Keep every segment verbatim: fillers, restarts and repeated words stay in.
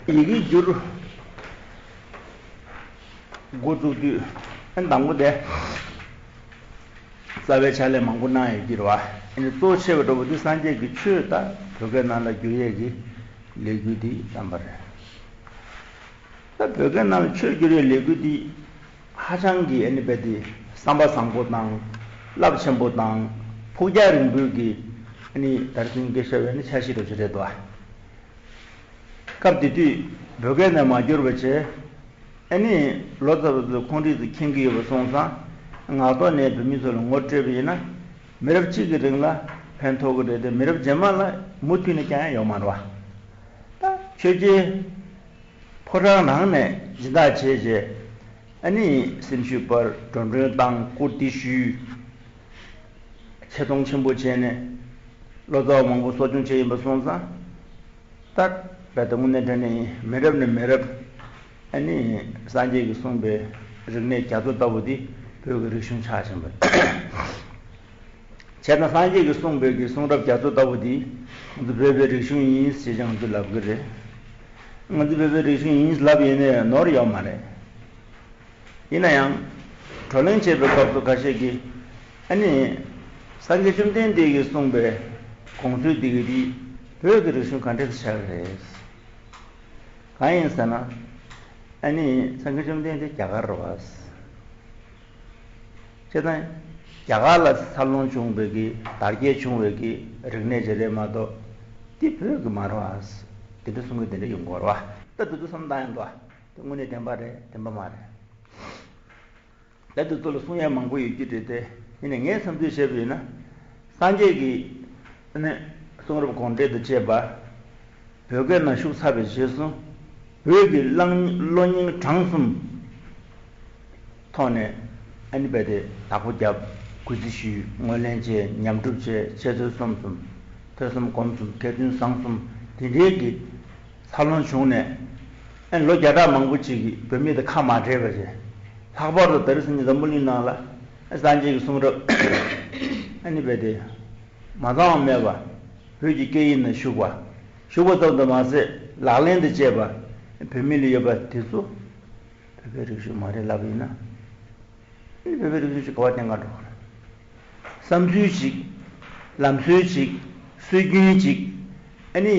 ཡི་གེ་བསྒྱུར་འགོ་བཙུགས་དུས། ཨ་ནི་དང་པོ་དེ་རྩ་བའི་ཕྱག་ལས་མང་པོ་གནང་ཡོད་ཀྱི་རེད་བ། ཨ་ནི་གཙོ་ཆེ་བ་འདྲ་པོ་དེ་སངས་རྒྱས་ཀྱི་ཆོས་ད་བོད་སྐད་ནང་ལ་བསྒྱུར་ཡས་ཀྱི་ལས་འགུལ་དེ་བརྩམས་པ་རེད། ད་བོད་སྐད་ནང་ལ་ཆོས་བསྒྱུར་ཡས་ལས་འགུལ་དེ་ཧ་ཅང་གི་ཨ་ནི་རྦད་དེ་བསམ་པ་བཟང་པོ་དང་། རླབས་ཆེན་པོ་དང་། ཕུགས་རྒྱང་རིང་པོའི་གི་ཨ་ནི་དར་སྲིན་སྐད་ཤོར་བའི་ནི་འཆར་གཞི་འདྲ་ཅིག་རེད་དོ། སྐབས་དེ་དུས་བོད་སྐད་ནས་མ་བསྒྱུར་བ་བྱས། ཨ་ནི་ལོ་ཙཱ་བ་ཚོས་ཁོང་རིགས་ཚོ་མཁྱེན་གྱི་ཡོད་པ་སོང་ཙང་། ངག་ཐོག་ནས་བོད་མི་ཚོ་ལ་ངོ་སྤྲོད་པ་ཡིན་ན། མི་རབས་གཅིག་གི་རིང་ལ་ཕན་ཐོགས་ཀྱི་རེད་དེ། མི་རབས་རྗེས་མ་ལ་མུ་མཐུད་ནས་ཀྱང་ཡང་ཡོང་མ་རེད་བ། ད་ཆོས་རྗེ་ཕོ་བྲང་རང་ནས་སྦྱིན་བདག་བྱས་རྗེས། ཨ་ནི་སེམས་ཤུགས་སྤར། འགྲོ་གྲོན་བཏང་། བཀུར་སྟི་ཞུས། ཆེ་མཐོང་ཆེན་པོ་བྱས་ནས་ལོ་ཙཱ་བ་མང་པོ་གསོ་སྐྱོང་བྱས་ཡིན་པ་སོང་ཙང་། ད་རྦད་དེ་དངོས་གནས་དྲང་གནས་མི་རབས་ནས་མི་རབས། ཨ་ནི་སངས་རྒྱས་ཀྱིས་གསུངས་པའི་རིག་གནས་རྒྱ་མཚོ་ལྟ་བུ་འདི་བོད་ཀྱི་རིག་གཞུང་ཆགས་ཕྱིན་པ་རེད། བྱས་ཙང་སངས་རྒྱས་ཀྱིས་གསུངས་པའི་གི་གསུང་རབ་རྒྱ་མཚོ་ལྟ་བུ་འདི་ང་ཚོ་བོད་པའི་རིག་གཞུང་ཡིན་ཞེས་ཀྱང་ང་ཚོས་ལབ་ཀྱི་རེད། ང་ཚོ་བོད་པའི་རིག་གཞུང་ཡིན་ལབ་ཡིན་ནའི་ནོར་ཡོད་མ་རེད། ཡིན་ན་ཡང་། བགྲོ་གླེང་བྱེད་པའི་སྐབས་སུ་ཁ་ཤས་ཀྱིས། ཨ་ནི། སངས་རྒྱས་བཅོམ་ལྡན་འདས་ཀྱིས་གསུངས་པའི་དགོངས་ཚུལ་འདི་གི་འདི་བོད་ཀྱི་རིག་གཞུང་ག་འདྲས་སེ་ཆགས་ཀྱི་རེད། གང་ཡིན་ཟེར་ན། ཨ་ནི་སངས་རྒྱས་བཅོམ་ལྡན་འདས་རྒྱ་གར་རེད་བ། བྱས་ཙང་རྒྱ་གར་ལ་འཚར་ལོངས་བྱུང་བའི་གི་དར་རྒྱས་བྱུང་བའི་གི་རིག་གནས་ཅིག་རེད་མ་གཏོགས། འདི་བོད་ཀྱི་མ་རེད་བ། དེ་འདྲ་གསུང་གི་དེ་འདྲ་ཡོང་གི་ཡོད་རེད་བ། ད་དེ་ཚོ་བསམ་བློ་བཏང་ཡོང་དུས། དེ་དངོས་གནས་བདེན་པ་རེད། བདེན་པ་མ་རེད། ད་དེ་ཚོ་ལ་གསུང་ཡ་མང་པོ་ཡོད་ཀྱི་རེད་དེ། ཡིན་ནའི་ངས་བསམ་ཚུལ་བཤད་པ་ཡིན་ན། སངས་རྒྱས་ཀྱི་ནི་གསུང་རབ་དགོངས་འགྲེལ་དང་བཅས་པ་བོད་སྐད་ནང་བཞུགས་ཚར་བའི་རྗེས་སུ། བོད་ཀྱི་གླང་གློ་སྙིང་བྲང་གསུམ་ཐོག་ནས་ཨ་ནི་རྦད་དེ་བདག་པོ་བརྒྱབ། གུས་བརྩི་ཞུས། ངོས་ལེན་བྱས། ཉམས་སྒྲུབ་བྱས། འཆད་རྩོད་རྩོམ་གསུམ། ཐོས་བསམ་སྒོམ་གསུམ། མཁས་བཙུན་བཟང་གསུམ། དེ་འདྲའི་གི་འཚར་ལོངས་བྱུང་ནས། ཨ་ནི་ལོ་བརྒྱ་ཕྲག་མང་པོ་ཅིག་གི་བོད་མི་དང་ཁ་མ་བྲལ་བ་རེད། ལྷག་པར་དུ་ད་རེས་སང་ཉིན་འཛམ་བུ་གླིང་ནང་ལ་སངས་རྒྱས་ཀྱི་གསུང་རབ་ཨ་ནི་རྦད་དེ་མ་ཚང་བ་མེད་པ། བོད་ཀྱི་སྐད་ཡིག་ནང་ཞུགས་པ། ཞུགས་པ་ཙམ་དུ་མ་ཟད། ལག་ལེན་དུ་བྱས་པ། བོད་མི་ལ་ཡོད་པ་དེ་ཚོ་བོད་པའི་རིག་གཞུང་མ་རེད་ལབ་ཡིན་ན། ཨ་ནི་བོད་པའི་རིག་གཞུང་ཞིག་ག་པར་བསྟན་ག་འགྲོ་གི་རེད། བསམ་ཚུལ་ཞིག་ལམ་སྲོལ་ཞིག་སྲོལ་རྒྱུན་ཞིག་ཨ་ནི་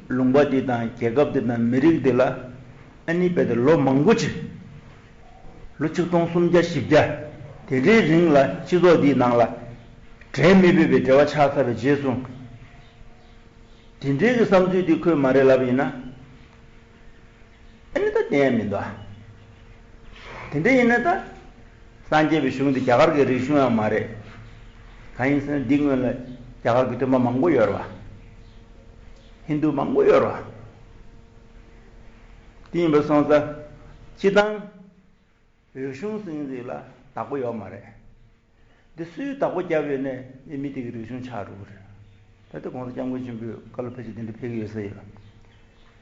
ལུང་པ་འདི་དང་རྒྱལ་ཁབ་འདི་དང་མི་རིགས་འདི་ལ། ཨ་ནི་རྦད་དེ་ལོ་མང་པོ་ཅིག་ལོ་ཆིག་སྟོང་སུམ་བརྒྱ་བཞི་བརྒྱ་དེ་འདྲའི་རིང་ལ་སྤྱི་ཚོགས་འདིའི་ནང་ལ་འབྲལ་མི་ཕོད་པའི་འབྲེལ་བ་ཆགས་ཚར་བའི་རྗེས་སུ། དེ་འདྲའི་གི་བསམ་ཚུལ་འདི་ཁོས་མ་རེད་ལབ་ཡིན་ན། ཨ་ནི་ད་བསྟན་ཡ་མི་འདུག་ཨ། དེ་འདྲ་ཡིན་ན་ད། སངས་རྒྱས་པའི་གཞུང་འདི་རྒྱ་གར་གྱི་རིག་གཞུང་ཡང་མ་རེད། གང་ཡིན་ཟེར་ན་འདི་སྔོན་ལ་རྒྱ་གར་གྱི་སྟོན་པ་མང་པོ་ཡོད་རེད་བ། ཧིན་རྡུ་མང་པོ་ཡོད་རེད་བ། དེ་ཡིན་པ་སོང་ཙང་། སྤྱིར་བཏང་། བོད་གཞུང་ཟེར་མཁན་ཅིག་ལ་བདག་པོ་ཡོད་མ་རེད། འདི་སུས་བདག་པོ་བརྒྱབ་ཡོད་ནའི་འདི་མི་དེ་གི་རིག་གཞུང་ཆགས་འགྲོ་གི་རེད། ད་ལྟ་༸གོང་ས་༸སྐྱབས་མགོན་ཆེན་པོས་བཀའ་སློབ་ཕལ་ཆེར་འདི་འདྲ་ཕེབས་ཀྱི་ཡོད་ས་ཡོད།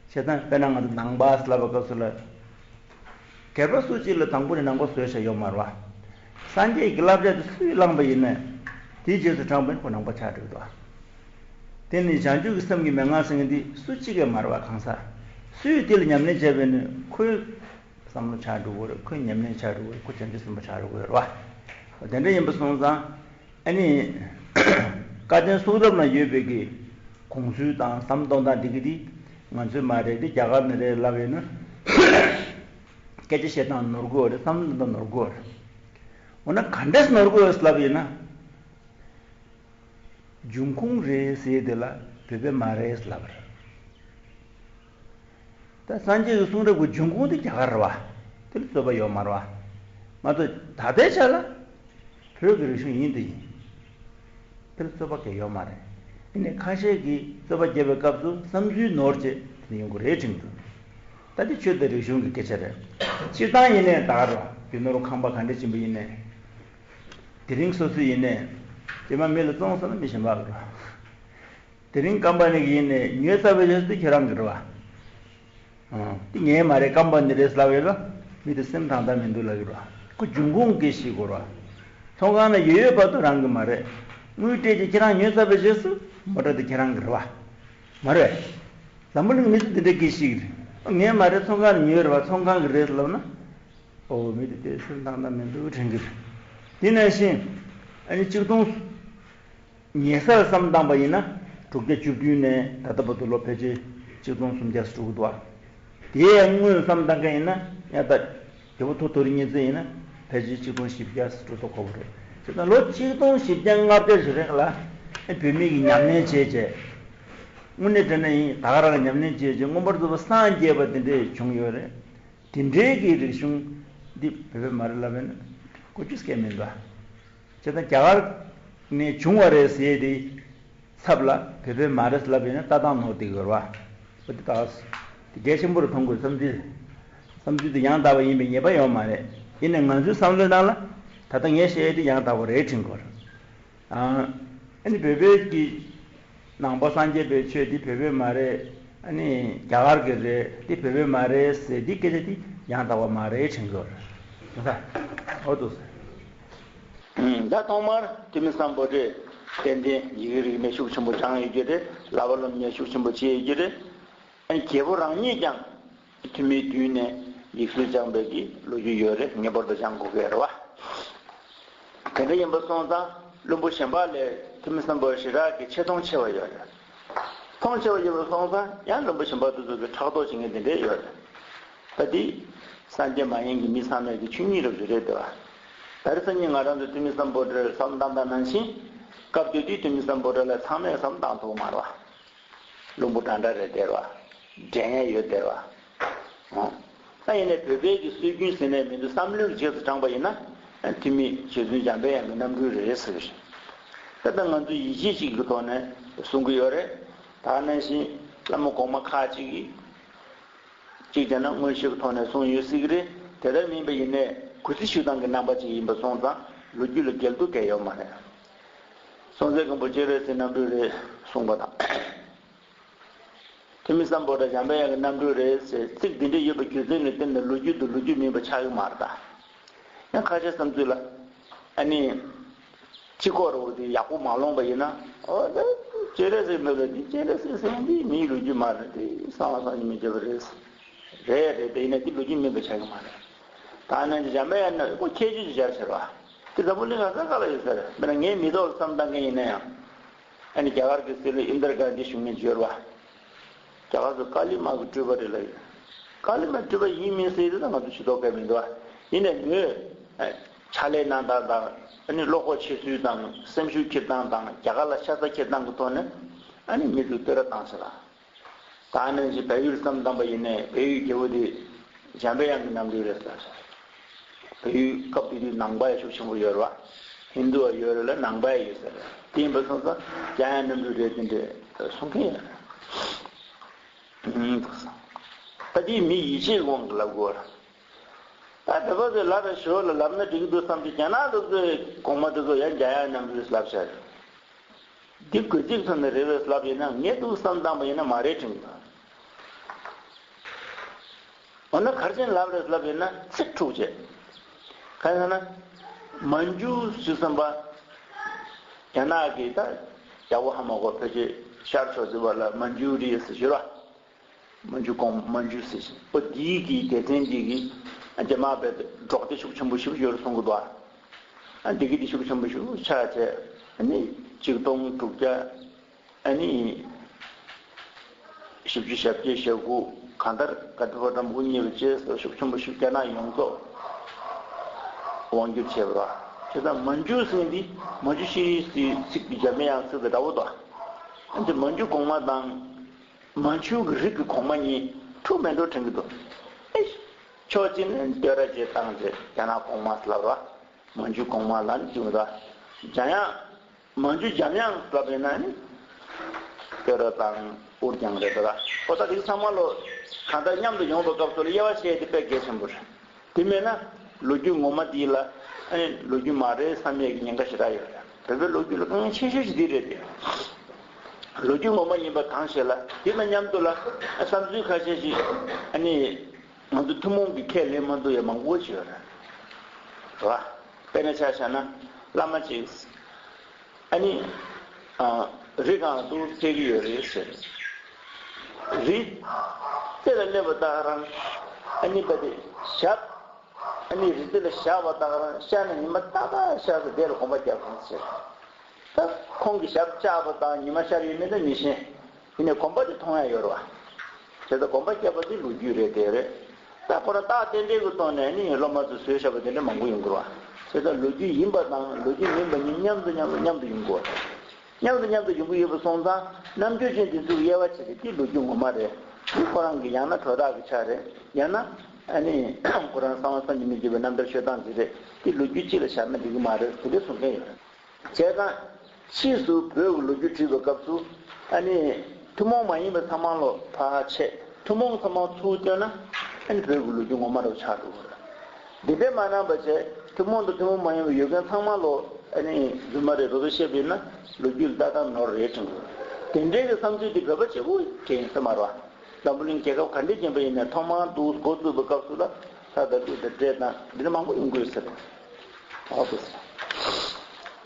བྱས་ཙང་དཔེར་ན་ང་ཚོ་ནང་པ་ལབ་པའི་སྐབས་སུ་ལ། སྒེར་པ་སུ་གཅིག་ལ་དང་པོ་ནས་ནང་པ་བཟོས་བཞག་ཡོད་མ་རེད་བ། སངས་རྒྱས་ཀྱི་བསླབ་བྱ་དེ་སུས་བླངས་པ་ཡིན་ནའི། དེའི་རྗེས་སུ་འབྲངས་པ་ཡིན་ན་ཁོ་ནང་པ་ཆགས་འགྲོ་གི་འདུག་དེ་ནི་བྱང་ཆུབ་ཀྱི་སེམས་ཀྱི་མན་ངག་ཟེར་མཁན་འདི་སུ་གཅིག་གིས་མ་རེད་བ། གང་ཟག་སུས་དེ་ལ་ཉམས་ལེན་བྱས་པ་ཡིན་ནའི་ཁོའི་བསམ་བློ་ཆགས་འགྲོ་གི་རེད། ཁོ་ཉམས་ལེན་ཆགས་འགྲོ་གི་རེད། ཁོ་བྱང་ཆུབ་སེམས་དཔའ་ཆགས་འགྲོ་གི་རེད་བ། དེ་འདྲ་ཡིན་པ་སོང་ཙང་། ཨ་ནི། བཀའ་བསྟན་གསུང་རབ་ན་ཡོད་པའི་གི་གོང་ཚུལ་དང་ཟམ་གཏོང་སྟངས་འདི་གི་འདི་ང་ཚོའི་མ་རེད། འདི་རྒྱ་གར་ནས་རེད་ལབ་ཡོད་ན། སྐད་ཆ་བཤད་སྟངས་ནོར་གི་ཡོད་རེད། བསམ་བློ་གཏོང་སྟངས་ནོར་གི་ཡོད་རེད། འོ་ན་ག་འདྲས་ནོར་གི་ཡོད་ལབ་ཡོད་ན། འབྱུང་ཁུངས་རེད་ཟེར་དེ་ལ་བོད་པའི་མ་རེད་ལབ་རེད། ད་སངས་རྒྱས་ཀྱི་གསུང་རབ་ཀྱི་འབྱུང་ཁུངས་དེ་རྒྱ་གར་རེད་བ། དེ་ལ་རྩོད་པ་ཡོད་མ་རེད་བ། ང་ཚོ་ད་ལྟའི་ཆ་ལ་བོད་ཀྱི་རིག་གཞུང་ཡིན་དེ་ཡིན། དེ་ལ་རྩོད་པ་གང་ཡང་ཡོད་མ་རེད། ཡིན་ནའི་ཁ་ཤས་ཀྱིས་རྩོད་པ་རྒྱབ་པའི་སྐབས་སུ་བསམ་ཚུལ་ནོར་བྱས་དེ་ནས་ཡོང་གི་རེད་དྲན་གྱི་འདུག་ད་དེ་ཆོས་དང་རིག་གཞུང་གི་སྐད་ཆ་རེད། སྤྱིར་བཏང་ཡིན་ནའི་ད་ག་རེད་བ། རྒྱུ་ནོར་ཁང་པ་ག་འདྲ་ཕྱིན་པ་ཡིན་ནའི། དེ་རིང་སོ་སོ་ཡིན་ནའི། རྗེས་མ་མི་ལ་བཙོང་སོང་ན་མི་གཞན་པ་ལ་རོ། དེ་རིང་ཀམ་པ་ནི་གི་ཡིན་ནའི་ཉོས་ཚར་བའི་རྗེས་སུ་དེ་ཁྱེད་རང་གི་རེད་བ། ཨང་། དེ་ངའི་མ་རེད། ཀམ་པ་ནི་རེད་ལབ་ཡོད་ལ། མི་དེ་སེམས་དྲང་དྲང་མི་འདུག་ལབ་ཡོད་རེད་བ། ཁོ་འབྱུང་ཁུངས་སྐད་ཤེས་དགོས་རེད་བ། ཚོང་ཁང་ན་ཡོད་ཡོད་བར་དུ་རང་གི་མ་རེད། དངུལ་སྤྲད་ཀྱི་ཁྱེད་རང་ཉོས་ཚར་བའི་རྗེས་སུ་མོ་ཊ་དེ་ཁྱེད་རང་གི་རེད་བ། མ་རེད། འཛམ་བུ་གླིང་མི་ཚོ་འདི་འདྲའི་སྐད་ཤེས་ཀྱི་རེད། ངས་མ་རེད། ཚོང་ཁང་ཉོས་རེད་བ། ཚོང་ཁང་གི་རེད་ལབ་ན། ཨོ་མི་དེ་དེ་སེམས་ཐག་ན་མི་འདུག་དྲན་གི་རེད། དེ་ནང་བཞིན་ཨ་ནི་གཅིག་སྟོང་ཉེ་སར་བསམ་བཏང་པ་ཡིན་ན། དྲུག་བརྒྱ་བཅུ་བདུན་ནས་ད་ལྟ་བར་དུ་ལོ་ཕལ་ཆེར་གཅིག་སྟོང་སུམ་བརྒྱ་ཙམ་འགྲོ་གི་འདུག་ཨ། དེའི་སྔོན་བསམ་བཏང་མཁན་ཡིན་ན་ཡང་ད་རྒྱལ་པོ་ཐོ་ཐོ་རི་གཉན་བཙན་ཡིན་ན་ཕལ་ཆེར་གཅིག་སྟོང་བཞི་བརྒྱ་ཙམ་འགྲོ་ཐུབ་ཁག་པོ་རེད། བྱས་ཙང་ལོ་གཅིག་སྟོང་བཞི་བརྒྱ་ལྔ་བརྒྱ་ཞིག་རིང་ལ་བོད་མི་གིས་ཉམས་ལེན་བྱས་བྱས། དངོས་གནས་དྲང་གནས་ཡིན། ད་ག་རང་ཉམས་ལེན་བྱས་བྱས་མངོན་པར་རྫོགས་པར་སངས་རྒྱས་པ་དེ་འདྲས་བྱུང་ཡོད་རེད། དེ་འདྲའི་གི་རིག་གཞུང་འདི་བོད་པས་མ་རེད་ལབ་ཡིན་ན་གོ་རྒྱུ་སྐད་མི་འདུག་ཨ། བྱས་ཙང་རྒྱ་གར་ནས་བྱུང་བ་རེད་ཟེར་དེ་ཚབ་ལ་བོད་པས་མ་རེད་ལབ་ཡིན་ན་ལྟ་སྟངས་ནོར་བསྡད་ཡོད་རེད་བ། འོ་དེ་དག་དེ་གལ་ཆེན་པོ་རུ་མཐོང་དགོས། བསམ་ཚུལ་བསམ་ཚུལ་དེ་ཡང་དག་པ་ཡིན་པའི་ངེས་པ་ཡོད་མ་རེད། ཡིན་ནའི་ང་ཚོའི་བསམ་བློའི་ནང་ལ་ད་ལྟ་ངས་བཤད་ཡས་དེ་ཡང་དག་པ་རེད་དྲན་གྱི་ཡོད་རེད། ཨ་ནི་བོད་པའི་གི་ནང་པ་སངས་རྒྱས་པའི་ཆོས་འདི་བོད་པའི་མ་རེད། ཨ་ནི་རྒྱ་གར་གྱི་རེད། འདི་བོད་པའི་མ་རེད་ཟེར། འདི་སྐད་ཆ་འདི་ཡང་དག་པ་མ་རེད་དྲན་གྱི་ཡོད་རེད། འོ་འདུག་ཟེར། ད་ཐོག་མར་ཐོན་མི་སམ་བྷོ་ཊས་ཏན་ཏན་ཡི་གེ་རིག་གནས་ཤུགས་ཆེན་པོ་སྦྱངས་ཡོད་ཀྱི་རེད། བསླབ་པ་སློབ་གཉེར་ཤུགས་ཆེན་པོ་བྱས་ཡོད་ཀྱི་རེད། ཨ་ནི་རྒྱལ་པོ་རང་ཉིད་ཀྱང་ཐོན་མིའི་མདུན་ནས་ཡིག་སྲོལ་སྦྱངས་པའི་གི་ལོ་རྒྱུས་ཡོད་རེད། ངེས་པར་དུ་སྦྱང་དགོས་ཀྱི་རེད་བ། དེ་འདྲ་ཡིན་པ་སོང་ཙང་བློན་པོ་གཞན་པ་ལས་ཐོན་མི་སམ་བྷོ་ཊ་ཞེ་དྲག་གི་ཆེ་མཐོང་ཆེ་བ་ཡོད་རེད། མཐོང་ཆེ་བ་ཡོད་པ་སོང་ཙང་ཡང་བློན་པོ་གཞན་པ་དེ་ཚོ་གི་ཕྲག་དོག་བྱེད་མཁན་དེ་འདྲས་ཡོད་རེད། ད་འདི་སངས་རྒྱས་མ་ཡིན་གྱི་མི་ཚང་མས་ཀྱི་ཆོས་ཉིད་རབ་ཞུ་རེད་དེ་བ། ད་རེས་སང་ཉིན་ང་རང་ཚོ་ཐོན་མི་སམ་བྷོ་ཊར་བསམ་བཏང་བ་ནང་བཞིན་སྐབས་དེ་དུས་ཐོན་མི་སམ་བྷོ་ཊ་ལ་ཚང་མས་བསམ་བཏང་ཐུབ་མ་རེད་བ། བླུན་པོ་འདྲ་འདྲ་རེད་དེ་བ། འགྲན་ཡས་ཡོད་དེ་བ། ཨོ། ད་ཡིན་ནའི་བོད་པའི་གི་སྲོལ་རྒྱུན་ཟེར་ནས་མི་འདུག་བསམ་བློའི་རྗེས་སུ་འབྲངས་པ་ཡིན་ན། ཐོན་མི་རྗེ་བཙུན་འཇམ་པའི་དབྱངས་ཀྱི་རྣམ་སྤྲུལ་རེད་ཟེར་གི་རེད། ད་ལྟ་ང་ཚོས་ཡིད་ཆེས་ཤིག་གི་ཐོག་ནས་གསུང་གི་ཡོད་རེད། ད་ནང་བཞིན་བླ་མ་གོང་མ་ཁག་ཅིག་གིས། གཅིག་བྱས་ན་མངོན་ཤེས་ཀྱི་ཐོག་ནས་གསུངས་ཡོད་སྲིད་ཀྱི་རེད། དེ་ལྟར་མིན་པ་ཡིན་ནའི་གུས་བརྩི་ཞུ་སྟངས་ཀྱི་རྣམ་པ་ཅིག་ཡིན་པ་སོང་ཙང་ལོ་རྒྱུས་ལ་འགལ་འདུ་གང་ཡང་ཡོད་མ་རེད། སྲོང་བཙན་སྒམ་པོ་སྤྱན་རས་གཟིགས་རྣམ་སྤྲུལ་རེད་གསུངས་པ་དང་། ཐོན་མི་སམ་བྷོ་ཊ་འཇམ་པའི་དབྱངས་ཀྱི་རྣམ་སྤྲུལ་རེད་ཟེར་ཚིག་འདི་འདྲ་ཡོད་པའི་རྒྱུ་མཚན་ལ་བརྟེན་ནས་ལོ་རྒྱུས་དང་ལོ་རྒྱུས་མིན་པ་ཆགས་ཀྱི་མ་རེད་ད། ཡང་ཁ་ཤས་བསམ་ཚུལ་ལ། ཨ་ནི། སྤྱི་ཁོག་རུ་དེ་ཡག་པོ་མ་ལོངས་པ་ཡིན་ན། ཨོ་ད། སྤྱན་རས་གཟིགས་འདི་ལ་དེ་སྤྱན་རས་གཟིགས་ཟེར་མཁན་དེ་མིའི་ལོ་རྒྱུས་མ་རེད་དེ་གསང་བ་སངས་རྒྱས་མི་བྱེད་པ་རེད། རེད་རེད་དེ་ཡིན་ན་དེ་ལོ་རྒྱུས་མིན་པ་ཆགས་ཀྱི་མ་རེད། ད་ནང་བཞིན་འཇམ་པའི་དབྱངས་ནི་ཁོ་ཁྱད་ཆོས་ཅིག་སྦྱར་ཟེར་བ། དེ་འཛམ་བུ་གླིང་ག་ས་ག་ལ་ཡོད་ས་རེད། དཔེར་ན་ངའི་མི་ཐོག་ལ་བསམ་བཏང་མཁན་ཡིན་ན་ཡང་། ཨ་ནི་རྒྱ་གར་གྱི་སྲིད་བློན་ཨིན་དར་གྷན་དྷི་བཞུགས་མཁན་འབྱོར་བ། རྒྱ་གར་ཚོ་ཀ་ལི་མ་གི་སྤྲུལ་པ་རེད་ལ་ཡོད། ཀ་ལི་མ་སྤྲུལ་པ་ཡིན་མིན་ཟེར་དེ་ད་ང་ཚོ་ཇུས་གཏོགས་གལ་མི་འདུག་ཨ། ཡིན་ནའི་མོས། ཕྱག་ལས་གནང་སྟངས་དང་ཨ་ནི་བློ་ཁོག་ཆེ་ཚུལ་དང་སེམས་ཤུགས་འཁྱེར་སྟངས་དང་རྒྱ་གར་ལ་ཤ་ཚ་འཁྱེར་སྟངས་ཀྱི་ཐོག་ནས་ཨ་ནི་མི་ཚོས་བསྟོད་ར་བཏང་ཟེར་ལ། ད་ནང་བཞིན་བལ་ཡུལ་བསམ་བཏང་པ་ཡིན་ནའི་བལ་ཡུལ་རྒྱལ་པོ་དེ་འཇམ་པའི་དབྱངས་ཀྱི་རྣམ་སྤྲུལ་རེད་ཟེར། བལ་ཡུལ་སྐབས་དེ་དུས་ནང་པ་ཡང་ཤུགས་ཆེན་པོ་ཡོད་རེད་བ། ཧིན་དུ་བ་ཡོད་རེད་ལ་ནང་པ་ཡང་ཡོད་ཟེར། དེ་ཡིན་པ་སོང་ཙང་འཇམ་དབྱངས་རྣམ་སྤྲུལ་རེད་དེ་འདྲས་གསུང་མཁན་ཡོད་རེད། ད་དེ་མི་ཡིད་ཆེས་དབང་གིས་ལབ་དགོས་རེད། ད་བོད་པ་ཚོས་ལབ་རེད་ཞོར་ལ་ལབ་ན་འགྲིག་གི་འདུག་བསམ་གྱི། རྒྱ་ནག་དེ་ཚོས་གོང་མ་དེ་ཚོ་ཡང་འཇམ་དབྱངས་རྣམ་སྤྲུལ་ལབ་བྱས་རེད། འདི་དགོས་ཚིག་ཐོག་ནས་རེད་པས་ལབ་ཡིན་ན་ངས་འདུག་བསམ་བཏང་པ་ཡིན་ན་མ་རེད་དྲན་གྱི་འདུག་འོ་ན་ག་རེ་བྱས་ནས་ལབ་རེད་ལབ་ཡིན་ན་ཚིག་འཁྲུག་བྱས། གང་ཡིན་ཟེར་ན། མན་ཇུ་ཞུ་བསམ་པ། རྒྱ་ནག་གི་ད་ཡག་པོ་ཧ་མ་གོ་བོད་ཀྱི་ཤར་ཕྱོགས་ཟེར་བ་ལ་མན་ཇུ་རི་ཟེར་ཞུ་ར། མན་ཇུ་གོང་མན་ཇུ་ཟེར་ཞིང་ཨོ་འདིའི་གི་སྡེ་ཚན་འདི་གི་རྒྱ་དམར་བས་འབྲོག་སྡེ་ཤུགས་ཆེན་པོ་ཞིག་ཡོད་རེད་གསུང་གི་འདུག་ཨ། ཨ་འདི་གི་འདི་ཤུགས་ཆེན་པོ་ཞིག་ཆགས་བྱས་ཨ་ནི་ཆིག་སྟོང་དྲུག་བརྒྱ་ཨ་ནི་བཞི་བཅུ་ཞེ་བརྒྱད་ཞེ་དགུ་གང་ལྟར་ག་དུས་བ་དམ་བུ་གཉིས་པ་བཅས་སུ་ཤུགས་ཆེན་པོ་ཞིག་རྒྱ་ནག་ཡོངས་རྫོགས་དབང་བསྒྱུར་བྱས་པ་རེད། བྱས་ཙང་མན་ཇུ་ཟེར་འདི་མན་ཇུ་ཤི་རི་ཟེར་ཚིག་གི་རྒྱ་མི་ཡང་ཚིག་དང་འདྲ་བོ་འདུག་ཨ་འདི་མན་ཇུ་གོང་མ་དང་། མན་ཇུ་གི་རིགས་ཀྱི་གོང་མ་གཉིས་འཁྲུག་མེད་འགྲོ་དྲན་གྱི་འདུག་ཨེ། ཕྱོགས་གཅིག་ནས་བསྟོད་ར་བྱེད་སྟངས་བྱེད་རྒྱ་ནག་གོང་མ་ལབ་ར། མན་ཇུ་གོང་མ་ལབ་ནས་བྱུང་ར། འཇམ་དབྱངས། མན་ཇུ་འཇམ་དབྱངས་ལབ་ཡིན་ན་ནི། བསྟོད་ར་དང་འུར་རྒྱང་རེད་འདུག་ར། ཨོ་ད་དེ་ཚང་མ་ལོ། གང་ལྟར་མཉམ་དུ་ཡོང་བའི་སྐབས་སུ་ལ་དབྱེ་བ་བཤད་དེ་དཔེ་གལ་ཆེན་པོ་རེད། དེ་མེད་ན། ལོ་རྒྱུས་ངོ་མ་འདི་ལ། ཨེ་ལོ་རྒྱུས་མ་རེད་བསམ་ཡས་ཀྱི་ཉེན་ཁ་ཞེ་དྲག་ཡོད་རེད། བོད་པའི་ལོ་རྒྱུས་ལ་དཀའ་ངལ་ཆེ་ཤོས་ཤིག་འདི་རེད་དེ། ལོ་རྒྱུས་ངོ་མ་ཡིན་པ་གང་ཞིག་ལ་འདི་དང་མཉམ་དུ་ལ་བསམ་ཚུལ་ཁ་ཤས་ཤིག་ཨ་ནི་ང་ཚོ་ཐུན་མོང་གི་ཁས་ལེན་མ་ཐུབ་ཡ་མང་པོ་ཞིག་ཡོད་རེད། རེད་བ། དཔེར་ན་ཆ་བཞག་ན་བླ་མ་ཅིག་ཨ་ནི་ཨ་རི་སྒང་དུ་ཕེབས་ཀྱི་ཡོད་རེད་ཟེར། རི། དེ་ལ་སླེབས་པ་དང་རང་ཨ་ནི་པ་དེ་ཞབས་ཨ་ནི་རི་དེ་ལ་བཞག་པ་དང་རང་ཤར་ནས་ཉི་མ་ཏག་ཏག་ཤར་ཟེར་དེ་ལ་གོམ་པ་རྒྱབ་རང་ཟེར། ད་ཁོང་གི་ཞབས་བཅགས་པ་དང་ཉི་མ་ཤར་ཡོད་མེད་ད་མི་ཤེས། ཡིན་ནའི་གོམ་པ་དེ་མཐོང་ཡ་ཡོད་རེད་བ། དེ་ལྟར་གོམ་པ་བརྒྱབ་པ་དེ་ལོ་རྒྱུས་རེད་དེ་རེད། ད་ཁོ་རང་རྟགས་རྟེན་འབྲེལ་གྱི་ཐོག་ནས་ནི་སློབ་མ་ཚོས་བཟོས་བཞག་པ་དེ་འདྲ་མང་པོ་ཡོང་གི་རེད་བ། དེ་ལྟར་ལོ་རྒྱུས་ཡིན་པ་དང་ལོ་རྒྱུས་མིན་པ་གཉིས་མཉམ་དུ་མཉམ་དུ་མཉམ་དུ་ཡོང་གི་རེད། མཉམ་དུ་མཉམ་དུ་ཡོང་གི་ཡོད་པ་སོང་ཙང་རྣམ་དཔྱོད་ཅན་དེ་ཚོས་དབྱེ་བ་ཕྱེ་སྟེ་དེ་ལོ་རྒྱུས་ངོ་མ་རེད། དེ་ཁོ་རང་གི་ཡང་ན་གྲོས་ཐག་གི་ཆ་རེད། ཡང་ན་ཨ་ནི་ཁོ་རང་གསང་བ་བསམ་གྱིས་མི་ཁྱབ་པའི་རྣམ་ཐར་ཤོད་སྟངས་དེ་རེད། དེ་ལོ་རྒྱུས་གཅིག་ལ་བཞག་ན་འགྲིག་གི་མ་རེད་དེ་འདྲ་གསུང་མཁན་ཡོད། བྱས་ཙང་ཕྱིས་སུ་བོད་ཀྱི་ལོ་རྒྱུས་བྲིས་པའི་སྐབས་སུ་ཨ་ནི་ཐུན་མོང་མ་ཡིན་པ་ཚང་མ་ལོ་ཕར་ཆད། ཐུན་མོང་ཚང་མ་ཚུར་བཏོན་ན་ཨ་ནི་བོད་ཀྱི་ལོ་རྒྱུས་ངོ་མ་རུ་ཆགས་འགྲོ་གི་རེད། འདི་འདྲ་མ་གནང་པ་བྱས་ཐུན་མོང་དང་ཐུན་མོང་མ་ཡིན་པ་ཡོད་མཁན་ཚང་མ་ལོ་ཨ་ནི་རྫུན་མ་རེད་རོ་རོ་བཤད་པ་ཡིན་ན་ལོ་རྒྱུས་ལ་ལྟ་སྟངས་ནོར་རེད་དྲན་གི་རེད། དེ་འདྲའི་གི་བསམ་ཚུལ་དེ་བོད་པ་བྱེད་པོ་དྲན་ཡིན་ས་མ་རེད་བ། འཛམ་བུ་གླིང་རྒྱལ་ཁབ་ག་འདྲས་ཅན་པ་ཡིན་ནའི་ཐོག་མར་འདུག་འགོ་བཙུགས་པའི་སྐབས་སུ་ལ་ས་དང་ལུད་དང་འབྲས་དང་འདི་འདྲ་མང་པོ་ཡོང་དགོས་ཟེར། འོ་དེ་ཟེར།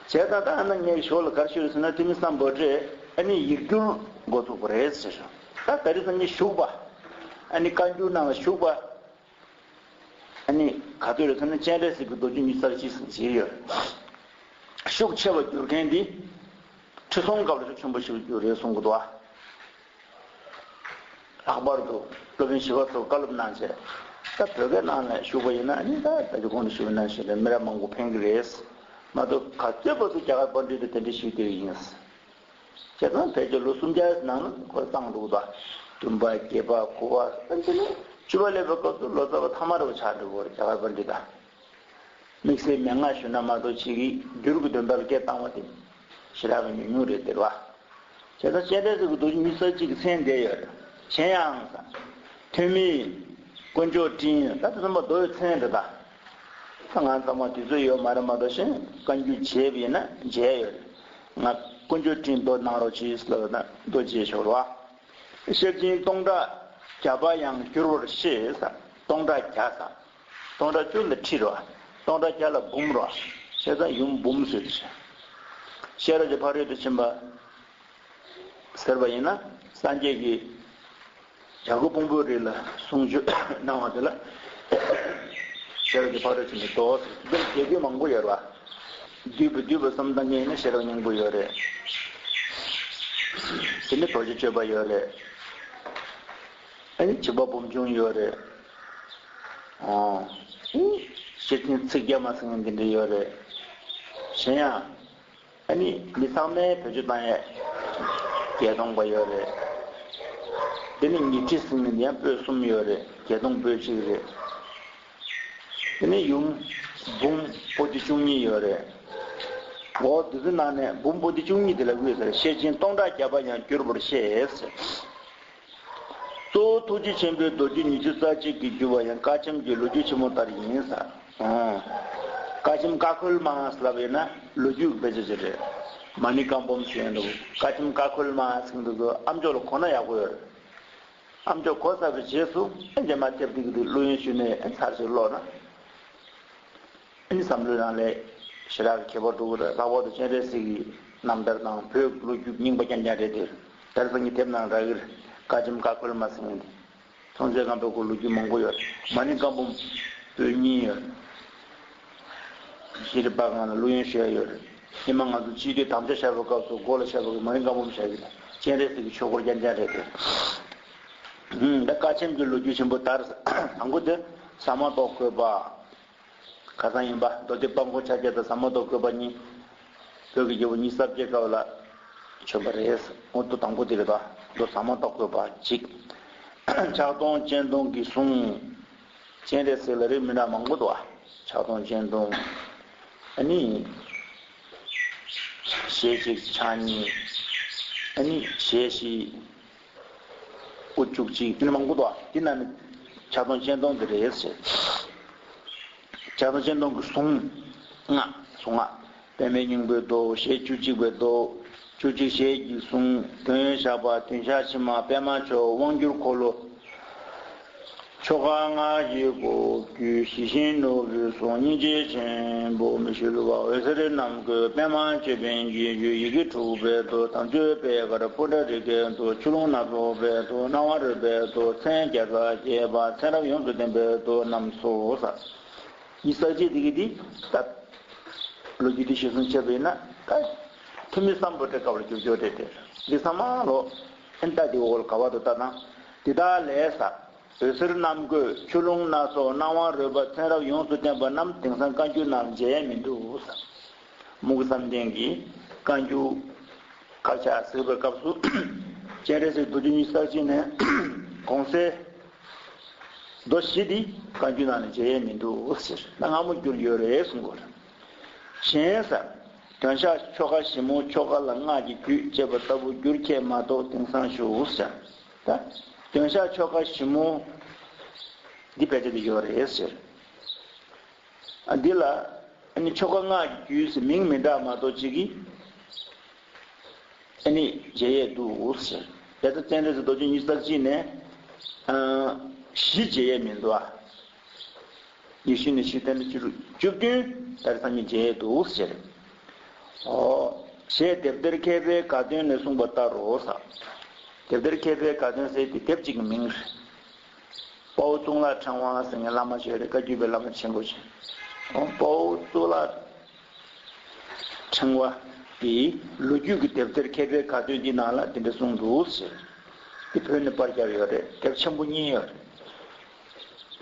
བྱས་ཙང་ད་ཨ་ན་ངས་ཞོར་ལ་ག་རེ་ཞུ་རེད་ཟེར་ན་ཐུ་མི་སམ་བྷོ་ཊས་ཨ་ནི་ཡིག་སྒྱུར་འགོ་བཙུགས་པ་རེད་ཟེར། ད་ད་རེས་སང་ཉིན་ཞུགས་པ་ཨ་ནི་བཀའ་འགྱུར་ནང་ལ་ཞུགས་པ་ཨ་ནི་ག་ཚོད་རེད་ཟེར་ན་སྤྱན་རས་གཟིགས་ཀྱི་མདོ་རྒྱུད་ཉི་ཤུ་རྩ་གཅིག་ཟེར་བྱས་ཡོད། ཤུགས་ཆེ་བ་བསྒྱུར་མཁན་འདི་ཁྲི་སྲོང་སྐབས་ལ་ཤུགས་ཆེན་པོ་ཞིག་བསྒྱུར་རེད་གསུང་གི་འདུག་ཨ། ལྷག་པར་དུ་སློབ་དཔོན་ཞི་བ་འཚོས་བཀའ་སློབ་གནང་བྱས། ད་བོད་སྐད་ནང་ནས་ཞུགས་པ་ཡིན་ན་ནི་ད་ད་ཅི་གོང་དུ་ཞུས་པ་ནང་བཞིན་རེད། མི་རབས་མང་པོ་ཕན་གྱི་རེད། མ་གཏོགས་ག་ཚོད་བར་དུ་རྒྱ་གར་པཎ་ཌི་ཏ་དེ་འདྲ་ཞིག་བསྡད་ཡིན། བྱས་ཙང་ཕལ་ཆེར་ལོ་སུམ་བརྒྱ་ནང་ན་ཁོ་བཏང་འདུག་ད་བདུན་པ་བརྒྱད་པ་དགུ་པ་ཨ་ནི་བཅུ་པ་སླེབས་པའི་སྐབས་སུ་ལོ་ཙཱ་བ་ཐ་མ་རེ་བ་ཆགས་འགྲོ་གི་རེད་རྒྱ་གར་པཎ་ཌི་ཏ། དམིགས་བསལ་མན་ངག་ཞུ་ན་མ་གཏོགས་ཅིག་གིས་འགྱུར་གྱི་དོན་དག་ལ་སྐད་བཏང་བ་དེ་ཞེ་དྲག་གི་ཉུང་ཉུང་རེད་དེ་རེད་བ། བྱས་ཙང་སྤྱན་རས་གཟིགས་ཀྱི་མདོ་རྒྱུད་ཉི་ཤུ་རྩ་གཅིག་གི་མཚན་བསྡད་ཡོད་རེད། གཞན་ཡང་ས། ཐོན་མི། དཀོན་མཆོག་སྤྲིན་ད་དེ་ཚང་མ་མདོའི་མཚན་རེད་ད། ས་ང་ཚང་མ་དུས་ཚོད་ཡོད་མ་རེད་མ་གཏོགས་གཞན་བཀའ་འགྱུར་མཇལ་བ་ཡིན་ན་མཇལ་ཡོད་རེད། ང་དཀོན་མཆོག་སྤྲིན་མདོ་གནང་རོགས་གྱིས་ལབ་ན་མདོ་མཇལ་ཆོག་རེད་བ། ཤེར་ཕྱིན་སྟོང་ཕྲག་བརྒྱ་པ་ཡང་བསྒྱུར་བར་ཤེས་ས། སྟོང་ཕྲག་བརྒྱ་ས། སྟོང་ཕྲག་བཅུ་ལ་ཁྲི་རེད་བ། སྟོང་ཕྲག་བརྒྱ་ལ་འབུམ་རེད་བ། བྱས་ཙང་ཡུམ་འབུམ་ཟེར་ཏེ། ཤེས་རབ་ཀྱི་ཕ་རོལ་ཏུ་ཕྱིན་པ་ཟེར་བ་ཡིན་ན་སངས་རྒྱས་ཀྱིས་བྱ་རྒོད་ཕུང་པོའི་རི་ལ་གསུང་ཆོས་གནང་བ་དེ་ལ་ཤེས་རབ་ཀྱི་ཕ་རོལ་ཏུ་ཕྱིན་པའི་མདོ་ཟེར། འདིར་རྒྱས་བསྡུས་མང་པོ་ཡོད་རེད་བ། བསྡུས་པ་བསྡུས་པ་བསམ་བཏང་མཁན་ཡིན་ན་ཤེས་རབ་སྙིང་པོ་ཡོད་རེད། དེ་ནས་རྡོ་རྗེ་གཅོད་པ་ཡོད་རེད། ཨ་ནི་འཇིགས་པ་སྦོམ་ཆུང་ཡོད་རེད། ཨོ། ཤེར་ཕྱིན་ཚིག་བརྒྱ་མ་ཟེར་མཁན་དེ་འདྲ་ཡོད་རེད། གཞན་ཡང་། ཨ་ནི་མི་ཚང་མས་བེད་སྤྱོད་བཏང་ཡས་བརྒྱད་སྟོང་པ་ཡོད་རེད། དེ་ནི་ཉི་ཁྲི་ཟེར་མཁན་དེ་ཡང་པོད་གསུམ་ཡོད་རེད། བརྒྱད་སྟོང་པོད་གཅིག་རེད། དེ་ནས་ཡུམ་འབུམ་པོ་ཏི་བཅུ་གཉིས་ཡོད་རེད། འོ་དེ་ཚོའི་ནང་ནས་འབུམ་པོ་ཏི་བཅུ་གཉིས་དེ་ལ་དབུས་ཟེར། ཤེར་ཕྱིན་སྟོང་ཕྲག་བརྒྱ་པ་ཡང་བསྒྱུར་བར་ཤེས། གཙོ་བོ་ཐུགས་རྗེ་ཆེན་པོའི་མདོ་རྒྱུད་ཉི་ཤུ་རྩ་གཅིག་གི་བསྒྱུར་བ་ཡང་བཀའ་ཆེམས་ཀྱི་ལོ་རྒྱུས་ཆེན་མོ་ལྟར་ཡིན་ཟེར། ཨོ། བཀའ་ཆེམས་ཀ་ཁོལ་མ་ཟེར་ལབ་ཡོད་ན་ལོ་རྒྱུས་ཀྱི་དཔེ་ཆ་ཅིག་རེད། མ་ཎི་བཀའ་འབུམ་ཞེས་འདུག་བཀའ་ཆེམས་ཀ་ཁོལ་མ་ཟེར་འདུག་གོ། ཨ་མཆོག་ལ་གོ་ན་ཡག་པོ་ཡོད་རེད། ཨ་མཆོག་གོ་ཚར་བའི་རྗེས་སུ་རྗེས་མ་སྐྱབས་འདི་གི་བླུ་ཡོན་ཞུས་ནས་ཚར་ཞིག་ཀློག་ན། ཨ་ནི་བསམ་བློའི་ནང་ལས་ཞེ་དྲག་གི་ཁྱད་པར་འགྲོ་གི་རེད། ལྷག་པར་དུ་སྤྱན་རས་གཟིགས་ཀྱི་རྣམ་ཐར་དང་བོད་ཀྱི་ལོ་རྒྱུས་རྙིང་པ་རྐྱང་རྐྱང་རེད་དེ། དེང་སང་ཉིན་དེབ་ནང་རག་གི་རེད། བཀའ་ཆེམས་ཀ་ཁོལ་མ་ཟེར་མཁན་དེ། མཐོང་ཚེ་སྒམ་པོའི་སྐོར་ལོ་རྒྱུས་མང་པོ་ཡོད། མ་ཎི་བཀའ་འབུམ་པོད་གཉིས་ཡོད། ཤེས་རིག་པ་སྒང་ལ་བླུ་ཡོན་ཞུ་ཡ་ཡོད་རེད། ཉི་མ་ང་ཚོ་སྤྱི་འཐུས་དམ་བཅའ་བཞག་པའི་སྐབས་སུ་མགོ་ལ་བཞག་པའི་མ་ཎི་བཀའ་འབུམ་བཞག་གི་རེད། སྤྱན་རས་གཟིགས་ཀྱི་ཆོས་སྐོར་རྐྱང་རྐྱང་རེད་དེ། ཧུམ། ད་བཀའ་ཆེམས་ཀྱི་ལོ་རྒྱུས་ཆེན་པོ་ལྟར་དང་པོ་དེ་ཟ་མ་ཏོག་བཀོད་པ། ཁ་སང་ཡིན་པ་མདོ་སྡེ་པ་མགོ་ཆ་རྒྱ་དང་ཟ་མ་ཏོག་བཀོད་པ་གཉིས། བོད་ཀྱི་རྒྱལ་པོ་ཉི་ཤུ་རྩ་བརྒྱད་སྐབས་ལ་བྱོན་པ་རེད། འོ་དེ་དང་པོ་དེ་རེད་ད། མདོ་ཟ་མ་ཏོག་བཀོད་པ་གཅིག་ཕྱག་སྟོང་སྤྱན་སྟོང་གི་གཟུངས། སྤྱན་རས་གཟིགས་ལ་རིགས་མི་འདྲ་མང་པོ་འདུག་ཨ། ཕྱག་སྟོང་སྤྱན་སྟོང་། ཨ་ནི། ཞལ་གཅིག་ཕྱག་གཉིས། ཨ་ནི་ཞལ་བཞི། སྐུ་བཅུ་གཅིག་དེ་ནི་མང་པོ་འདུག་ཨ། དེ་རྣམས་ནི་ཕྱག་སྟོང་སྤྱན་སྟོང་དེ་རེད་ཟེར། ཕྱག་སྟོང་སྤྱན་སྟོང་གི་གཟུངས་ལྔ། གཟུངས་ལྔ། པདྨའི་སྙིང་པོའི་མདོ། ཞལ་བཅུ་གཅིག་པའི་མདོ། བཅུ་གཅིག་ཞལ་གྱི་གཟུངས། དོན་ཡོད་ཞགས་པ། དོན་ཞགས་ཕྱི་མ། པདྨ་མཆོག་དབང་སྒྱུར་འཁོར་ལོ། ཆོ་ག་སྔགས་ཀྱི་སྒོ་བརྒྱུད་ཞི་ཞིང་ནོར་བུའི་གཟུངས། སྙིང་རྗེ་ཆེན་པོ་མི་བསྐྱོད་པ་འོད་ཟེར་རྣམ་བཀོད་པདྨ་ཅོད་པན་གྱི་རྒྱུད། ཡི་གེ་དྲུག་སྦས་དོར་དམ་ཆོས་པད་དཀར་པུ་ཏྲ་རི་ཀེ་དོ། ཆུ་ཀླུང་སྣ་ཚོགས་སྦས་དོར་སྣང་བ་རོལ་པའི་མདོ། མཚན་བརྒྱ་རྩ་བརྒྱད་པ་མཚན་རབས་ཡོངས་སུ་བསྟན་པའི་མདོ་རྣམས་སོ། ས་ཡི་ས་བཅད་འདི་གི་འདི་ད་ལོ་རྒྱུས་འདི་ཞིབ་གསུང་བྱས་པ་ཡིན་ན་ད་ཐུ་མི་སམ་བྷོ་ཊའི་སྐབས་ལ་འགྱུར་འགྱུར་རེད་དེ། འདི་ཚང་མ་ལོ་ཨེ་ད་འདི་འོག་ལ་ག་བ་དུ་ལྟ་དང་འདི་དག་ལས་ས། འོད་ཟེར་རྣམ་བཀོད། ཆུ་ཀླུང་སྣ་ཚོགས། སྣང་བ་རོལ་པ། མཚན་རབས་ཡོངས་སུ་བསྟན་པ་རྣམས་དེང་སང་བཀའ་འགྱུར་ནང་མཇལ་ཡས་མི་འདུག་ས། མུ་གེ་བསམ་གཏན་གྱིས་བཀའ་འགྱུར་དཀར་ཆག་གཟིགས་པའི་སྐབས་སུ། སྤྱན་རས་གཟིགས་རྡོ་རྗེ་ཉི་ཤུ་རྩ་གཅིག་ནས་གོང་གསལ་མདོ་བཞི་འདི་བཀའ་འགྱུར་ནང་ནས་མཇལ་ཡས་མི་འདུག་ཟེར། ད་སྔ་མོ་བསྒྱུར་ཡོད་རེད་གསུང་གི་ཡོད་རེད། གཞན་ས། འདོན་ཞག་ཆོ་ག་ཞིབ་མོ་ཆོ་ག་ལ་སྔགས་ཀྱི་རྒྱུད་ཅེས་པ་ལྟ་བུ་བསྒྱུར་མཁན་མ་གཏོགས་དེང་སང་བཞུགས་ཟེར། ད་འདོན་ཞག་ཆོ་ག་ཞིབ་མོ་འདི་དཔེ་ཆ་འདི་ཡོད་རེད་ཟེར། ཨ་འདི་ལ་ཨ་ནི་ཆོ་ག་སྔགས་ཀྱི་རྒྱུད་ཟེར་མིང་མི་འདྲ་མ་གཏོགས་གཅིག་གིས་ཨ་ནི་མཇལ་ཡས་འདུག་ཟེར། དེ་ལྟར་སྤྱན་རས་གཟིགས་རྡོ་རྗེ་ཉི་ཤུ་རྩ་གཅིག་ནས་ཨ་བཞི་མཇལ་ཡས་མི་འདུག་ཨ། ཉི་ཤུ་ནས་བཞི་བསྟན་ན་བཅུ་དྲུག་བཅུ་བདུན་ད་རེས་སང་ཉིན་མཇལ་ཡས་འདུག་ཟེར། ཨོ། ཞེས་དེབ་ཐེར་མཁས་པའི་དགའ་སྟོན་ནས་གསུངས་པ་ལྟར་རོ་ས། དེབ་ཐེར་མཁས་པའི་དགའ་སྟོན་ཟེར་དེ་དེབ་ཅིག་གི་མིང་རེད། དཔའ་བོ་གཙུག་ལག་ཕྲེང་བ་ཟེར་མཁན་བླ་མ་ཞིག་ཡོད་རེད། བཀའ་བརྒྱུད་པའི་བླ་མ་ཆེན་པོ་ཞིག་ཨོ། དཔའ་བོ་གཙུག་ལག་ཕྲེང་བ་དེའི་ལོ་རྒྱུས་ཀྱི་དེབ་ཐེར་མཁས་པའི་དགའ་སྟོན་འདི་ནང་ལ་དེ་འདྲ་གསུངས་འདུག་ཟེར། དེ་བོད་ནས་པར་བརྒྱབ་ཡོད་རེད། དེབ་ཆེན་པོ་གཉིས་ཡོད་རེད།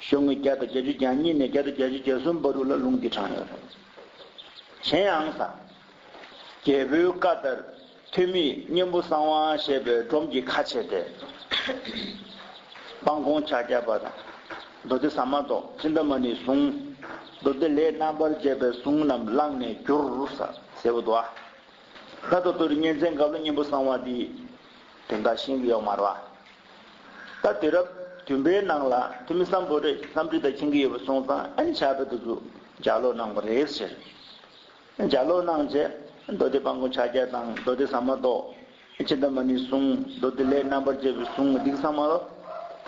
ཤོག་ངོས་བརྒྱ་དང་བརྒྱད་ཅུ་གྱ་གཉིས་ནས་བརྒྱ་དང་བརྒྱད་ཅུ་གྱ་གསུམ་བར་དུ་ལ་ལུང་འདི་དྲངས་ཡོད་རེད། གཞན་ཡང་ས། རྒྱལ་པོའི་བཀའ་ལྟར་ཐོན་མིས་སྙིང་པོ་གསང་བ་ཞེས་པའི་སྒྲོམ་གྱི་ཁ་ཕྱེ་སྟེ། སྤང་སྐོང་ཕྱག་བརྒྱ་པ་དང་། མདོ་སྡེ་ཟ་མ་ཏོག་ཙིནྟ་མ་ཎིའི་གཟུངས། མདོ་སྡེ་ལས་རྣམ་པར་རྒྱལ་བའི་གཟུངས་རྣམས་བླངས་ནས་བསྒྱུར་ས་ཟེར་བ་འདུག་ཨ། ད་ད་ལྟ་རིང་གཉེན་ཚན་སྐབས་ལ་སྙིང་པོ་གསང་བ་འདི་དོན་དག་ཤེས་ཀྱི་ཡོད་མ་རེད་བ། ད་དུས་རབས་བདུན་པའི་ནང་ལ་ཐུ་མི་སམ་བྷོ་ཊས་ལྷམ་བྲིས་དང་མཁྱེན་གྱི་ཡོད་པ་སོང་ཙང་ཨ་ནི་ཕྱག་དཔེ་དེ་ཚོ་ལྗགས་ཀློག་གནང་བ་རེད་ཟེར། ལྗགས་ཀློག་གནང་རྗེས་མདོ་སྡེ་སྤང་སྐོང་ཕྱག་རྒྱ་དང་མདོ་སྡེ་ཟ་མ་ཏོག་ཙིནྟ་མ་ཎིའི་གཟུངས། མདོ་སྡེ་ལས་རྣམ་པར་རྒྱལ་བའི་གཟུངས། འདི་ཚང་མ་བོད་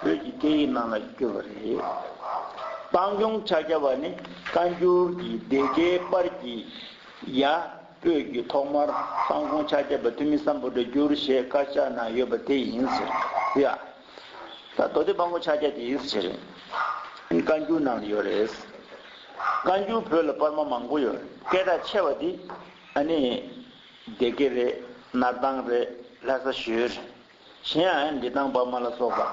ཀྱི་སྐད་ཡིག་ནང་ལ་བསྒྱུར་བ་རེད། སྤང་སྐོང་ཕྱག་རྒྱ་བ་ནི་བཀའ་འགྱུར་གྱི་སྡེ་དགེའི་པར་གྱི་ཡ། སྤོས་ཀྱིས་ཐོག་མར་སྤང་སྐོང་ཕྱག་རྒྱ་པ་ཐུ་མི་སམ་བྷོ་ཊས་བསྒྱུར་ཞེས་དཀར་ཆག་ན་ཡོད་པ་དེ་ཡིན་ཟེར། ཡ། ད་མདོ་སྡེ་སྤང་སྐོང་ཕྱག་རྒྱ་དེ་ཡིན་ཟེར། བཀའ་འགྱུར་ནང་ལ་ཡོད་རེད། བཀའ་འགྱུར་བོད་ལ་པར་མ་མང་པོ་ཡོད་རེད། སྐད་གྲགས་ཆེ་བ་དེ་ཨ་ནི་སྡེ་དགེ་རེད། སྣར་ཐང་རེད། ལྷ་ས་ཞོལ་རེད། གཞན་ཡང་འབྲི་ཐང་པར་མ་ལ་སོགས་པ།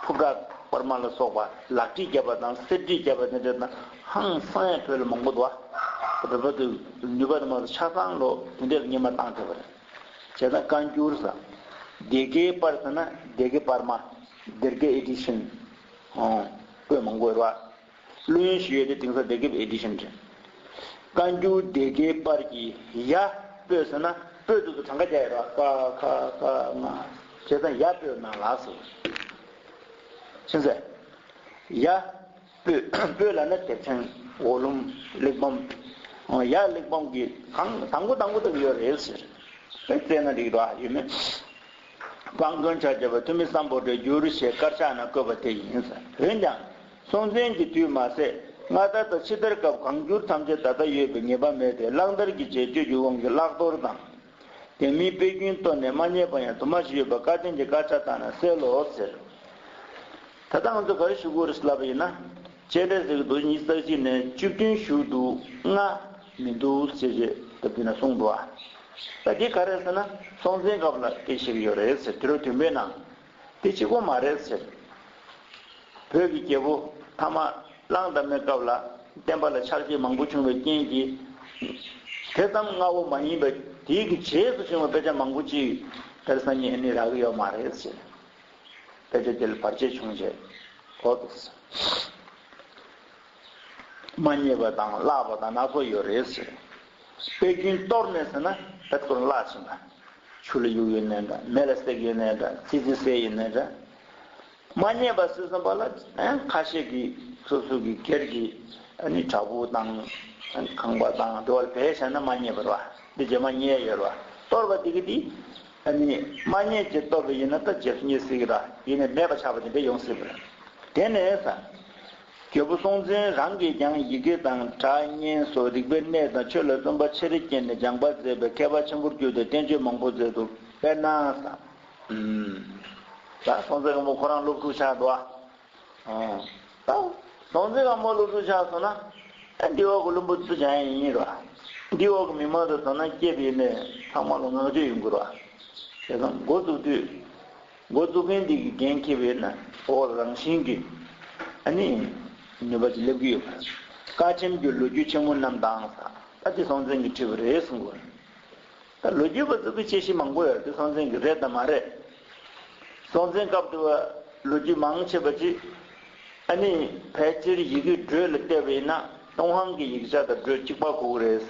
ཕུབ་བྲག་པར་མ་ལ་སོགས་པ། ལག་བྲིས་བརྒྱབ་པ་དང་གསེར་བྲིས་བརྒྱབ་པ་དེ་འདྲ་དང་ཧང་སང་ཡང་བོད་ལ་མང་པོ་འདུག་བ། བོད་པ་དེ་ནུས་པ་དེ་མ་གཏོགས་ཆ་ཚང་ལོ་དེ་འདྲ་ལ་སྔོན་མ་བཏང་བསྡད་པ་རེད། བྱས་ཙང་བཀའ་འགྱུར་ཟེར། སྡེ་དགེའི་པར་ཟེར་ན་སྡེ་དགེ་པར་མ། སྡེ་དགེ་ཨེ་ཌི་ཤན། ཨོ། དཔེ་མང་པོ་ཡོད་རེད་བ། ཀླུ་ཡོན་ཞུ་ཡས་དེ་དེང་སང་སྡེ་དགེ་ཨེ་ཌི་ཤན་རེད། བཀའ་འགྱུར་སྡེ་དགེའི་པར་གྱི་ཡ་སྤོས་ཟེར་ན་སྤོས་དེ་ཚོ་གྲངས་ཀ་རྒྱག་ཡོད་རེད་བ། ཀ་ཁ་ག་ང་། བྱས་ཙང་ཡ་སྤོས་ནང་ལ་ཟེར། ཤེས་ཚེ། ཡ། སྤོས། སྤོས་ལབ་ན་དེབ་ཆེན། འོ་ལུམ། གླེགས་བམ། ཡ་གླེགས་བམ་གྱི་གང་དང་པོ་དང་པོ་དེ་ཡོད་རེད་ཟེར། དཔེ་བཙལ་ན་འགྲིག་རེད་བ། ཡོད་མེད། སྤང་སྐོང་ཕྱག་རྒྱ་པ་ཐུ་མི་སམ་བྷོ་ཊས་བསྒྱུར་ཞེས་དཀར་ཆག་ན་བཀོད་པ་དེ་ཡིན་ཟེར། འོན་ཀྱང་། སྲོང་བཙན་གྱི་དུས་མ་ཟད་སྔ་དར་དང་ཕྱི་དར་སྐབས་གང་འགྱུར་ཐམས་ཅད་ད་ལྟ་ཡོད་པའི་ངེས་པ་མེད་དེ། གླང་དར་གྱི་རྗེས་སྤྱོད་ཀྱི་དབང་གིས་བརླག་གཏོར་དང་། དེ་མིན་དཔེ་རྒྱུན་གཏོར་ནས་མ་རྙེད་པ་ཡང་དུ་མ་ཞིག་ཡོད་པ་བཀའ་བསྟན་གྱི་དཀར་ཆག་ལྟར་ན་གསལ་ལོ་ཟེར། ད་ལྟ་ང་ཚོ་ག་རེ་ཞུ་དགོས་རེད་ལབ་པ་ཡིན་ན། སྤྱན་རས་གཟིགས་རྡོ་རྗེ་ཉི་ཤུ་རྩ་གཅིག་ནས་བཅུ་བདུན་བཞུགས་འདུག་ལྔ་མི་འདུག་ཟེར་རྗེས་སྟབས་བདེ་ན་གསུངས་འདུག་ཨ། ད་འདི་ག་རེ་ཟེར་ན་སྲོང་བཙན་སྐབས་ལ་སྐད་ཆ་བཤད་ཀྱི་ཡོད་རེད་ཟེར། དུས་རབས་བདུན་པའི་ནང་། དེ་གཅིག་པོ་མ་རེད་ཟེར། བོད་ཀྱི་རྒྱལ་པོ་ཐ་མ་གླང་དར་མའི་སྐབས་ལ་བསྟན་པ་ལ་ཆག་སྐྱེད་མང་པོ་བྱུང་བའི་རྐྱེན་གྱིས། དེ་ཙམ་སྔ་བོ་མ་ཡིན་པ་དེའི་གི་རྗེས་སུ་བྱུང་བའི་དཔེ་ཆ་མང་པོ་ཅིག་དེར་སང་ཉིན་ནི་རག་གི་ཡོད་མ་རེད་ཟེར། དཔེ་ཆ་དེ་ལ་བར་ཆད་བྱུང་རྗེས་འོ་དེ་ཟེར། མ་རྙེད་པ་དང་བརླག་པ་དང་སྣ་ཚོགས་ཡོད་རེད་ཟེར། དཔེ་རྒྱུན་གཏོར་ནས་ཟེར་ན་ད་གཏོར་བརླག་ཕྱིན་པ། ཆུ་ལ་གཡུགས་ཡོད་ནའི་འདྲ། མེ་ལ་བསྲེགས་ཡོད་ནའི་འདྲ། ཙི་ཙི་བསྲེས་ཡོད་ནའི་འདྲ། མ་རྙེད་པ་ཟེར་བསམ་པ་ལ་ཨ་ཁ་ཤས་ཀྱིས་སོ་སོ་གི་སྒེར་གྱི་ཨ་ནི་བྲག་ཕུག་དང་ཨ་ནི་ཁང་པ་དང་དེ་བ་ལ་བེད་བཞག་ན་མ་རྙེད་པ་རེད་བ། འདི་རྗེས་མ་རྙེད་ཡོད་རེད་བ། གཏོར་བ་འདི་གི་འདི་ཨ་ནི་མ་རྙེད་ཅེས་གཏོར་བ་ཡིན་ན་ད་རྗེས་སུ་རྙེད་སྲིད་ཀྱི་རེད། ཡིན་ནའི་མེད་པ་ཆགས་པ་དེ་འདྲ་ཡོང་སྲིད་པ་རེད། དེ་ནས་ས། རྒྱལ་པོ་སྲོང་བཙན་རང་གིས་ཀྱང་ཡི་གེ་དང་སྒྲ་སྙན་སོགས་རིག་པའི་གནས་དང་ཆོས་ལ་བརྩོན་པ་ཆེར་བསྐྱེད་ནས་སྦྱངས་པ་མཛད་པས་མཁས་པ་ཆེན་པོར་གྱུར་ཏེ་བསྟན་བཅོས་མང་པོ་མཛད་འདུག་དཔེར་ན་ས། ཨུམ། ད་སྲོང་བཙན་སྒམ་པོ་ཁོ་རང་སློབ་ཕྲུག་ཆགས་འདུག་ཨ། ད་སྲོང་བཙན་སྒམ་པོ་སློབ་ཕྲུག་ཆགས་སོང་ན། ཨ་འདི་འོག་གི་བླུན་པོ་ཚོ་ཅང་ཡིན་ར། འདི་འོག་གི་མི་མང་དུ་དོ་སྣང་སྐྱེས་པ་ཡིན་ནས་ཚང་མ་ལ་བསྔགས་བརྗོད་ཡོང་གི་ར། བྱས་ཙང་འགོ་བཙུགས་དུས། འགོ་བཙུགས་མཁན་འདི་གི་འགན་འཁྱེར་བས་ན་འོ་རང་བཞིན་གྱིས་ཨ་ནི་ནུས་པ་ཅིག་སླེབས་ཀྱི་ཡོད་པ། བཀའ་ཆེམས་ཀྱི་ལོ་རྒྱུས་ཆེན་མོ་རྣམས་དང་ས། ད་དེ་སྲོང་བཙན་གྱིས་བྲིས་པ་རེད་གསུང་གི་ཡོད། ད་ལོ་རྒྱུས་པ་ཚོ་གི་དཔྱད་གཞི་མང་པོ་ཡོད་དེ་སྲོང་བཙན་གྱི་རེད་དམ་མ་རེད། སྲོང་བཙན་སྐབས་དུ་བ་ལོ་རྒྱུས་མང་ཆེ་བ་ཅིག་ཨ་ནི་ཕལ་ཆེར་ཡི་གེ་འགྲོས་ལ་བལྟས་པ་ཡིན་ན་ཏུན་ཧོང་གི་ཡིག་ཆ་དང་འགྲོས་གཅིག་པ་གོ་གི་རེད།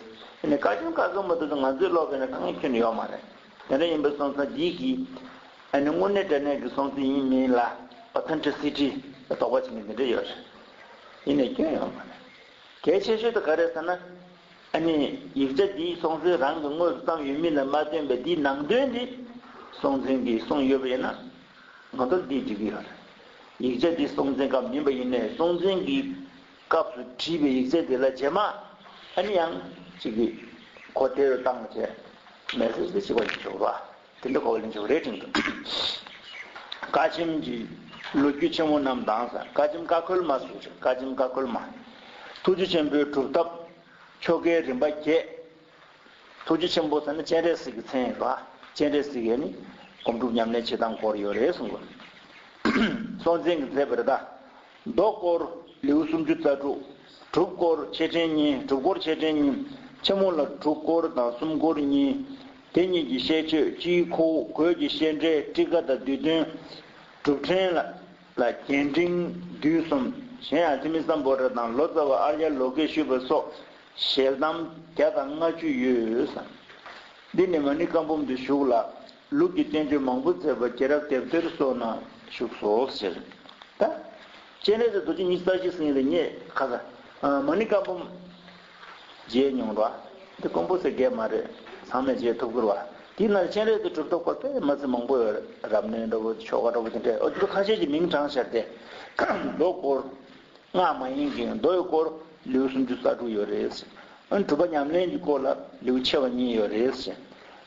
ཨ་ནི་བཀའ་ཆེམས་ཁ་གསུམ་མ་དེ་ཚོ་ང་ཚོས་ཀློག་པ་ཡིན་ན་དཀའ་ངལ་ཁྱོན་ནས་ཡོད་མ་རེད། དེ་འདྲ་ཡིན་པ་སོང་ཙང་འདི་གི་ཨ་ནི་དངོས་གནས་དྲང་གནས་ཀྱི་སྲོང་བཙན་ཡིན་མིན་ལ་ཨོ་ཐེན་ཊི་སི་ཊི་ལ་དོགས་པ་བྱེད་མཁན་འདི་འདྲ་ཡོད་རེད། ཡིན་ནའི་སྐྱོན་ཡོད་མ་རེད། གལ་ཆེ་ཤོས་དེ་ག་རེ་ཟེར་ན། ཨ་ནི་ཡིག་ཆ་འདིའི་སྲོང་བཙན་རང་གི་དངོས་སུ་བརྩམས་ཡོད་མིན་ལ་མ་ལྟོས་པའི་འདིའི་ནང་དོན་འདི་སྲོང་བཙན་གྱིས་གསུངས་ཡོད་པ་ཡིན་ན་ང་ཚོར་འདིས་འགྲིག་གི་ཡོད་རེད། ཡིག་ཆ་འདི་སྲོང་བཙན་སྐབས་མིན་པ་ཡིན་ནའི་སྲོང་བཙན་གྱི་སྐབས་སུ་བྲིས་པའི་ཡིག་ཆ་འདི་ལ་རྗེས་མ་ཨ་ནི་ཡང་གཅིག་གིས་གོ་བདེ་བོ་བཏང་བྱས་མེད་ཟེར་ཟེར་ཞིག་པ་ཡིན་ཆོག་ར། དེ་འདྲ་གོ་བ་ལེན་ཆོག་རེད་དྲན་འདུག་བཀའ་ཆེམས་ཀྱི་ལོ་རྒྱུས་ཆེན་མོ་རྣམས་དང་ས། བཀའ་ཆེམས་ཀ་ཁོལ་མ་ཟེར་བཀའ་ཆེམས་ཀ་ཁོལ་མ། ཐུགས་རྗེ་ཆེན་པོའི་སྒྲུབ་ཐབས་ཆོ་གའི་རིམ་པ་བརྒྱད། ཐུགས་རྗེ་ཆེན་པོ་ཟེར་ན་སྤྱན་རས་གཟིགས་ཀྱི་མཚན་ཡིན་པ། སྤྱན་རས་གཟིགས་ཀྱི་ནི་སྒོམ་སྒྲུབ་ཉམས་ལེན་བྱེད་སྟངས་སྐོར་ཡོད་རེད་གསུང་གི། སྲོང་བཙན་གྱིས་མཛད་པ་རེད་ད། མདོ་སྐོར་ལེའུ་སུམ་ཅུ་རྩ་དྲུག་སྒྲུབ་སྐོར་ཆེ་ཕྲན་གཉིས། སྒྲུབ་སྐོར་ཆེ་ཕྲན་གཉིས། ཆེན་མོ་ལ་དྲུག་སྐོར་དང་གསུམ་སྐོར་གཉིས། དེ་གཉིས་ཀྱི་བཤད་ཆོས་སྤྱིའི་ཁོ་བོ། སྒོས་ཀྱི་བཤད་འབྲས་ཊཱི་ཀ་དང་བསྡུས་དོན། སྒྲུབ་ཕྲན་ལ་ལ་རྒྱས་འབྲིང་བསྡུས་གསུམ། གཞན་ཡང་ཐོན་མི་སམ་བྷོ་ཊ་དང་ལོ་ཙཱ་བ་ཨཱརྱ་ལོ་ཀས་ཞུས་པ་སོགས་ཞལ་གདམས་བརྒྱ་དང་ལྔ་བཅུ་ཡོད་ཟེར། འདི་ནི་མ་ཎི་བཀའ་འབུམ་དུ་བཞུགས་ལ། ལུགས་ཀྱི་བསྟན་བཅོས་མང་པོ་མཛད་པ་རྒྱལ་རབས་དེབ་ཐེར་སོགས་ན་བཞུགས་སོ་ཟེར། ད། སྤྱན་རས་གཟིགས་རྡོ་རྗེ་ཉི་ཤུ་རྩ་བཞི་ཟེར་ཡིན་ལ་ངས་ཁ་ས། མ་ཎི་བཀའ་འབུམ། མཇལ་མྱོང་ར། འདི་ཀོང་པོ་ཟེར་གས་མ་རེད། ཚང་མས་མཇལ་ཐུབ་ཀྱི་ར། དེའི་ནང་སྤྱན་རས་གཟིགས་སྒྲུབ་ཐབས་སྐོར་དཔེ་མ་ཚད་མང་པོ་ཡོད་རེད། རབ་གནས་འདྲ་བོ་ཆོ་ག་འདྲ་བོ་དེ་འདྲས་ཨོ་ཅི་ཁ་ཤས་ཀྱི་མིང་དྲངས་བཞག་སྟེ། མདོ་སྐོར། སྔགས་མ་ཡིན་གྱི་མདོ་ཡི་སྐོར་ལེའུ་སུམ་ཅུ་རྩ་དྲུག་ཡོད་རེད། ཨ་ནི་གྲུབ་པ་ཉམས་ལེན་གྱི་སྐོར་ལ་ལེའུ་ཆེ་བ་གཉིས་ཡོད་རེད།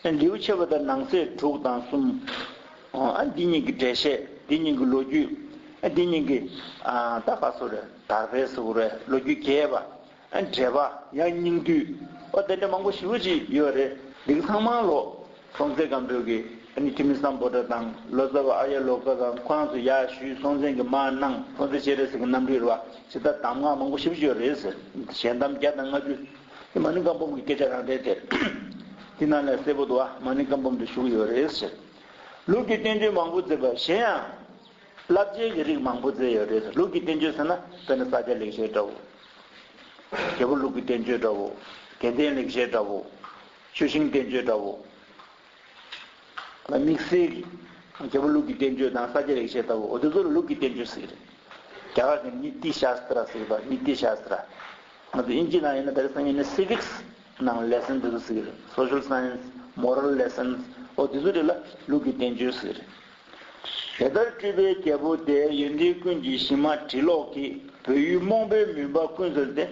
ཨ་ནི་ལེའུ་ཆེ་བ་དང་ནང་གསེས་དྲུག་དང་གསུམ། ཨ་འདི་གཉིས་ཀྱི་འགྲེལ་བཤད། འདི་གཉིས་ཀྱི་ལོ་རྒྱུས། ཨ་འདི་གཉིས་ཀྱི་ཨ་ད་ག་སོ་རེད། དར་འཕེལ་ཟེར་དགོས་རེད། ལོ་རྒྱུས་རྒྱས་པ། ཨ་འགྲེལ་པ། ཡང་སྙིང་བསྡུས། ཨོ་དེ་འདྲ་མང་པོ་ཞེ་པོ་ཅིག་ཡོད་རེད། འདི་ག་ཚང་མ་ལོ། སྲོང་བཙན་སྒམ་པོ་གིས་ཨ་ནི་ཐོན་མི་སམ་བྷོ་ཊ་དང་ལོ་ཙཱ་བ་ཨཱརྱ་ལོ་ཀ་དང་ཁོ་རང་ཚོ་ཡར་ཞུས། སྲོང་བཙན་གྱིས་མར་གནང་། སྲོང་བཙན་སྤྱན་རས་གཟིགས་ཀྱི་རྣམ་སྤྲུལ་རེད་བ། ཇི་ལྟར་གདམས་ངག་མང་པོ་ཞེ་པོ་ཅིག་ཡོད་རེད་ཟེར། ཞལ་གདམས་བརྒྱ་དང་ལྔ་བཅུ། དེ་མ་ཎི་བཀའ་འབུམ་གྱི་སྐད་ཆ་རང་རེད་དེ། དེ་ནང་ལ་གསལ་པོ་འདུག་བ། མ་ཎི་བཀའ་འབུམ་དུ་བཞུགས་ཡོད་རེད་ཟེར། ལུགས་ཀྱི་བསྟན་བཅོས་མང་པོ་མཛད་པ། གཞན་ཡང་། བསླབ་བྱའི་གི་རིགས་མང་པོ་མཛད་ཡོད་རེད། ལུགས་ཀྱི་བསྟན་བཅོས་ཟེར་ན་དཔེར་ན་ས་སྐྱ་ལེགས་བཤད་འདྲ་བོ། རྒྱལ་པོ་ལུགས་ཀྱི་བསྟན་བཅོས་འདྲ་བོ། དགེ་ལྡན་ལེགས་བཤད་འདྲ་བོ། ཆུ་ཤིང་བསྟན་བཅོས་འདྲ་བོ། དམིགས་བསལ་གྱི་རྒྱལ་པོ་ལུགས་ཀྱི་བསྟན་བཅོས་དང་ས་སྐྱ་ལེགས་བཤད་འདྲ་བོ། འོ་དེ་ཚོ་ལ་ལུགས་ཀྱི་བསྟན་བཅོས་ཟེར་གི་རེད། རྒྱ་གར་གྱི་ནི་ཏི་ཤཱ་སྟྲ་ཟེར་གི་རེད་པ། ནི་ཏི་ཤཱ་སྟྲ། ང་ཚོ་དབྱིན་ཇི་ནང་ཡིན་ན་ད་རེས་སང་ཉིན་ནི་སི་ཝིག་སི་ནང་ལེ་སན་དེ་ཚོ་ཟེར་གི་རེད། སོ་ཤལ་སའེན་སི། མོ་རལ་ལེ་སན། འོ་དེ་ཚོ་རེད་ལ་ལུགས་ཀྱི་བསྟན་བཅོས་ཟེར་གི་རེད། དེ་ལྟར་སྤྲུལ་པའི་རྒྱལ་པོ་དེས། ཡོན་ཏན་ཀུན་གྱི་གཞི་མ་བྲིས་ཀློག་གིས། བོད་ཡུལ་རྨོངས་པའི་མུན་པ་ཀུན་སེལ་ཏེ།